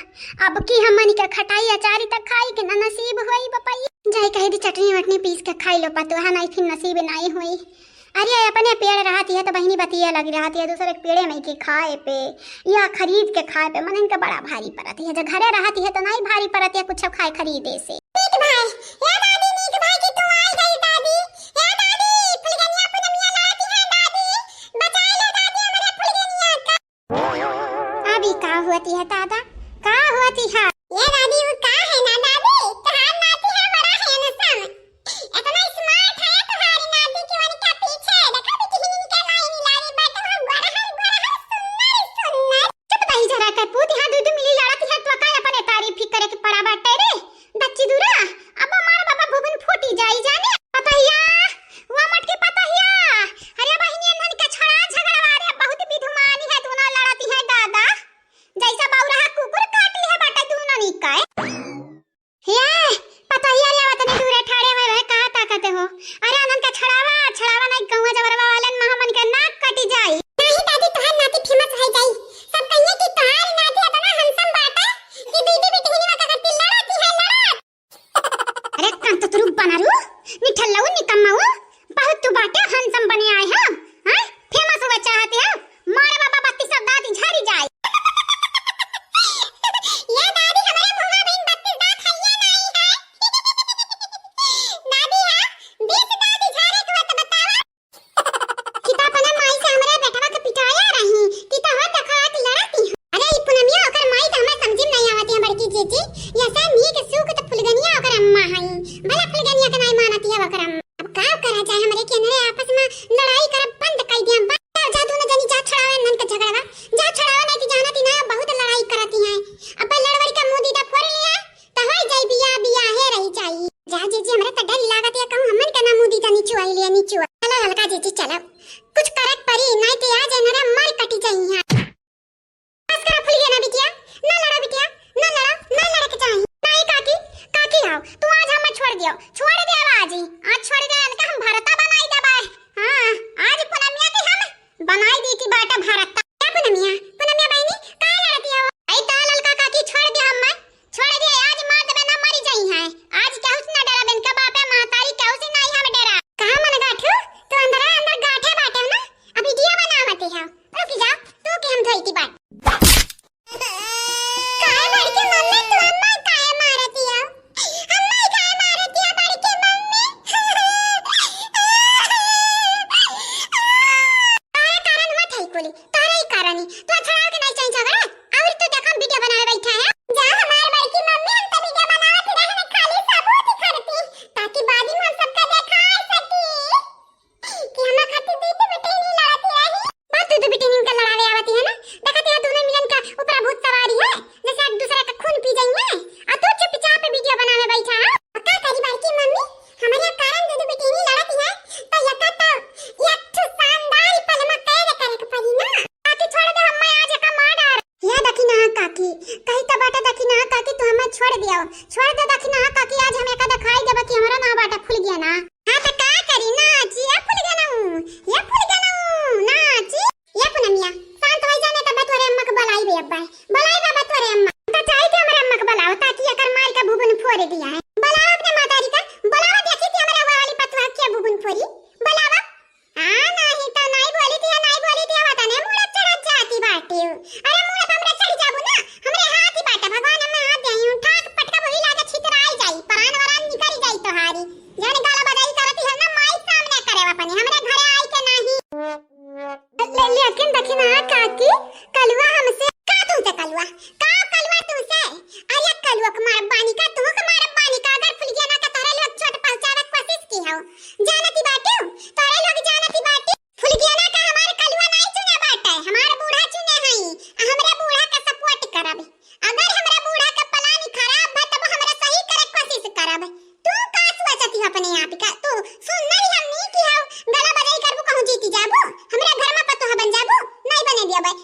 अब की हमनी के खटाई अचारी तक खाई के ना नसीब होई बपई। जाई कह दी चटनी वटनी पीस के खाई लो पतोहा, नहीं फिर नसीब नहीं होई। अरे अपने पेड़ रहती है तो बहिनी बतिया लगी रहती है, दूसरे के पेड़े में के खाए पे या खरीद के खाए पे मन इनका बड़ा भारी पड़ती है। जब घरे रहती है तो नहीं भारी पड़ती है कुछ खाए खरीदे से। नीक भाई, ए दादी, नीक भाई कि तू आई गई दादी। ए दादी, फुलगेनिया पुनमिया लाती है दादी, बचाए लो दादी हमारे फुलगेनिया का। अभी का होती है दादा, का होती है? ए दादी, वो का है ना दादी, तोहार नाती है बड़ा handsome, इतना smart है तुम्हारी नाती कि उनके पीछे देखा भी किसी ने क्या लाइन लागे, बट हम बड़ा है, बड़ा है, सुंदर, सुंदर। चुप रही जरा कपूत, यहाँ दू दू मिली लड़त है तो का अपने तारीफ ही करे के पड़ा बाटे रे। दच्ची दूरा, अब हमार बाबा भुवन फूटी जाई जाने। पतहिया, वो मटकी पतहिया। अरे बहिनी, इन्हन के छोड़ा झगड़वा रे, बहुत विधुमानी है, दोनों लड़ती है दादा। जैसा बौरहा कुकुर काट लिहे बाटे दोनों। का भारत का। क्या पुनमिया, पुनमिया बहिनी, काहे लड़ती हो? आई तो ललका काकी छोड़ दे हम्मे, छोड़ दे, आज मार देबे ना मरी जाई है। आज केहू से ना डराबे, इनका बापे महतारी केहू से नहीं हम डरा। कहाँ मन गाठू? तो अंदर अंदर गाठे बाटे हो ना, अब वीडियो बनावते हो। रुक जा, तू के हम धोईती बात। काहे बड़की मम्मी, तू अम्मा काहे मारती हो? अम्मा काहे मारती हो बड़की मम्मी? तोहरे कारण होत है कुली, तोहरे ही कारण ही। तू छड़ाव के नहीं चाहिए झगड़ा, और तू देखम वीडियो बनावे बैठा है। जा हमार बड़की मम्मी, हम तो वीडियो बनावत ही रहे, खाली सबूत ही खरती, ताकि बाद में हम सबका देखा सकी। कि हमार खातिर दीदी बेटी नहीं लड़ती रही। बस दीदी बेटी नहीं उनका लड़ावे आवती है ना। देखती है दोनों मिलन का ऊपर भूत सवारी है, जैसे एक दूसरे का खून पी जाइए। और तू चुपचाप वीडियो बनावे बैठा है। और का करी बड़की मम्मी, हमारे कारण दीदी बेटी नहीं लड़ती है, तो यका तो एक ठो शानदार पलमा कैद करे के पड़ी ना। काकी छोड़ दे, हम मैं आज एका मार डार। या दखिनहा काकी, कही तो बाटे दखिनहा काकी, तू हमें छोड़ दियो, छोड़ दे दखिनहा काकी, आज हम एका दिखाई देबा कि हमारा ना बाटे फूल गया ना। हाँ तो का करी, नाची, ए फुलगनऊ, ए फुलगनऊ, नाची। ए पुनमिया, शांत होई जाने तब तोरे अम्मा के बुलाई बे अब्बा। बुलाई बाबा तोरे अम्मा। तो चाही के हमरे अम्मा के बुलाओ ताकि एकर मार के बुबुन फोड़ दिया है। बुलाओ अपने मातारी का, बुलाओ देखी कि हमरे वाली पतवा के बुबुन फोड़ी। बुलाओ। हाँ, नहीं तो नहीं बोली थी, नहीं बोली थी, वतने मुड़ा चढ़त जाती बाटी। अरे मुड़ा पे हमरा चढ़ जाबू ना, हमरे हाथ ही बाटा, भगवान हमें हाथ दे, ठाक पटका वही लागे छितराई जाई, प्राण वरान निकल जाई तोहारी। जाने गाला बजाई करती है ना, माई सामने करे अपने, हमरे घरे आई के नहीं। ले, लेकिन दखिनहा काकी, कलुआ हमसे का तुमसे कलुआ? का कलुआ तुमसे? अरे कलुआ के मारब बानी का, तू के मारब बानी का, अगर फुलगिया ना के तोहरे लोग चोट पहुंचावे के कोशिश की हो। जानती बाटू, तोहरे लोग जानती बाटी। फुलगिया ना का हमारे कलुआ नहीं चुने बाटे, हमार बूढ़ा चुने हई, आ हमरे बूढ़ा के support करब। अगर हमरे बूढ़ा के plan खराब बा, तब हमरा सही करे के कोशिश करब। तू का सोचती हो अपने आप का? तू सुन नहीं हमनी की हो, गला बजाई करबू, कहूँ जीती जाबू, हमरे घर में पतोह बन जाबू, नहीं बने दिया भाई।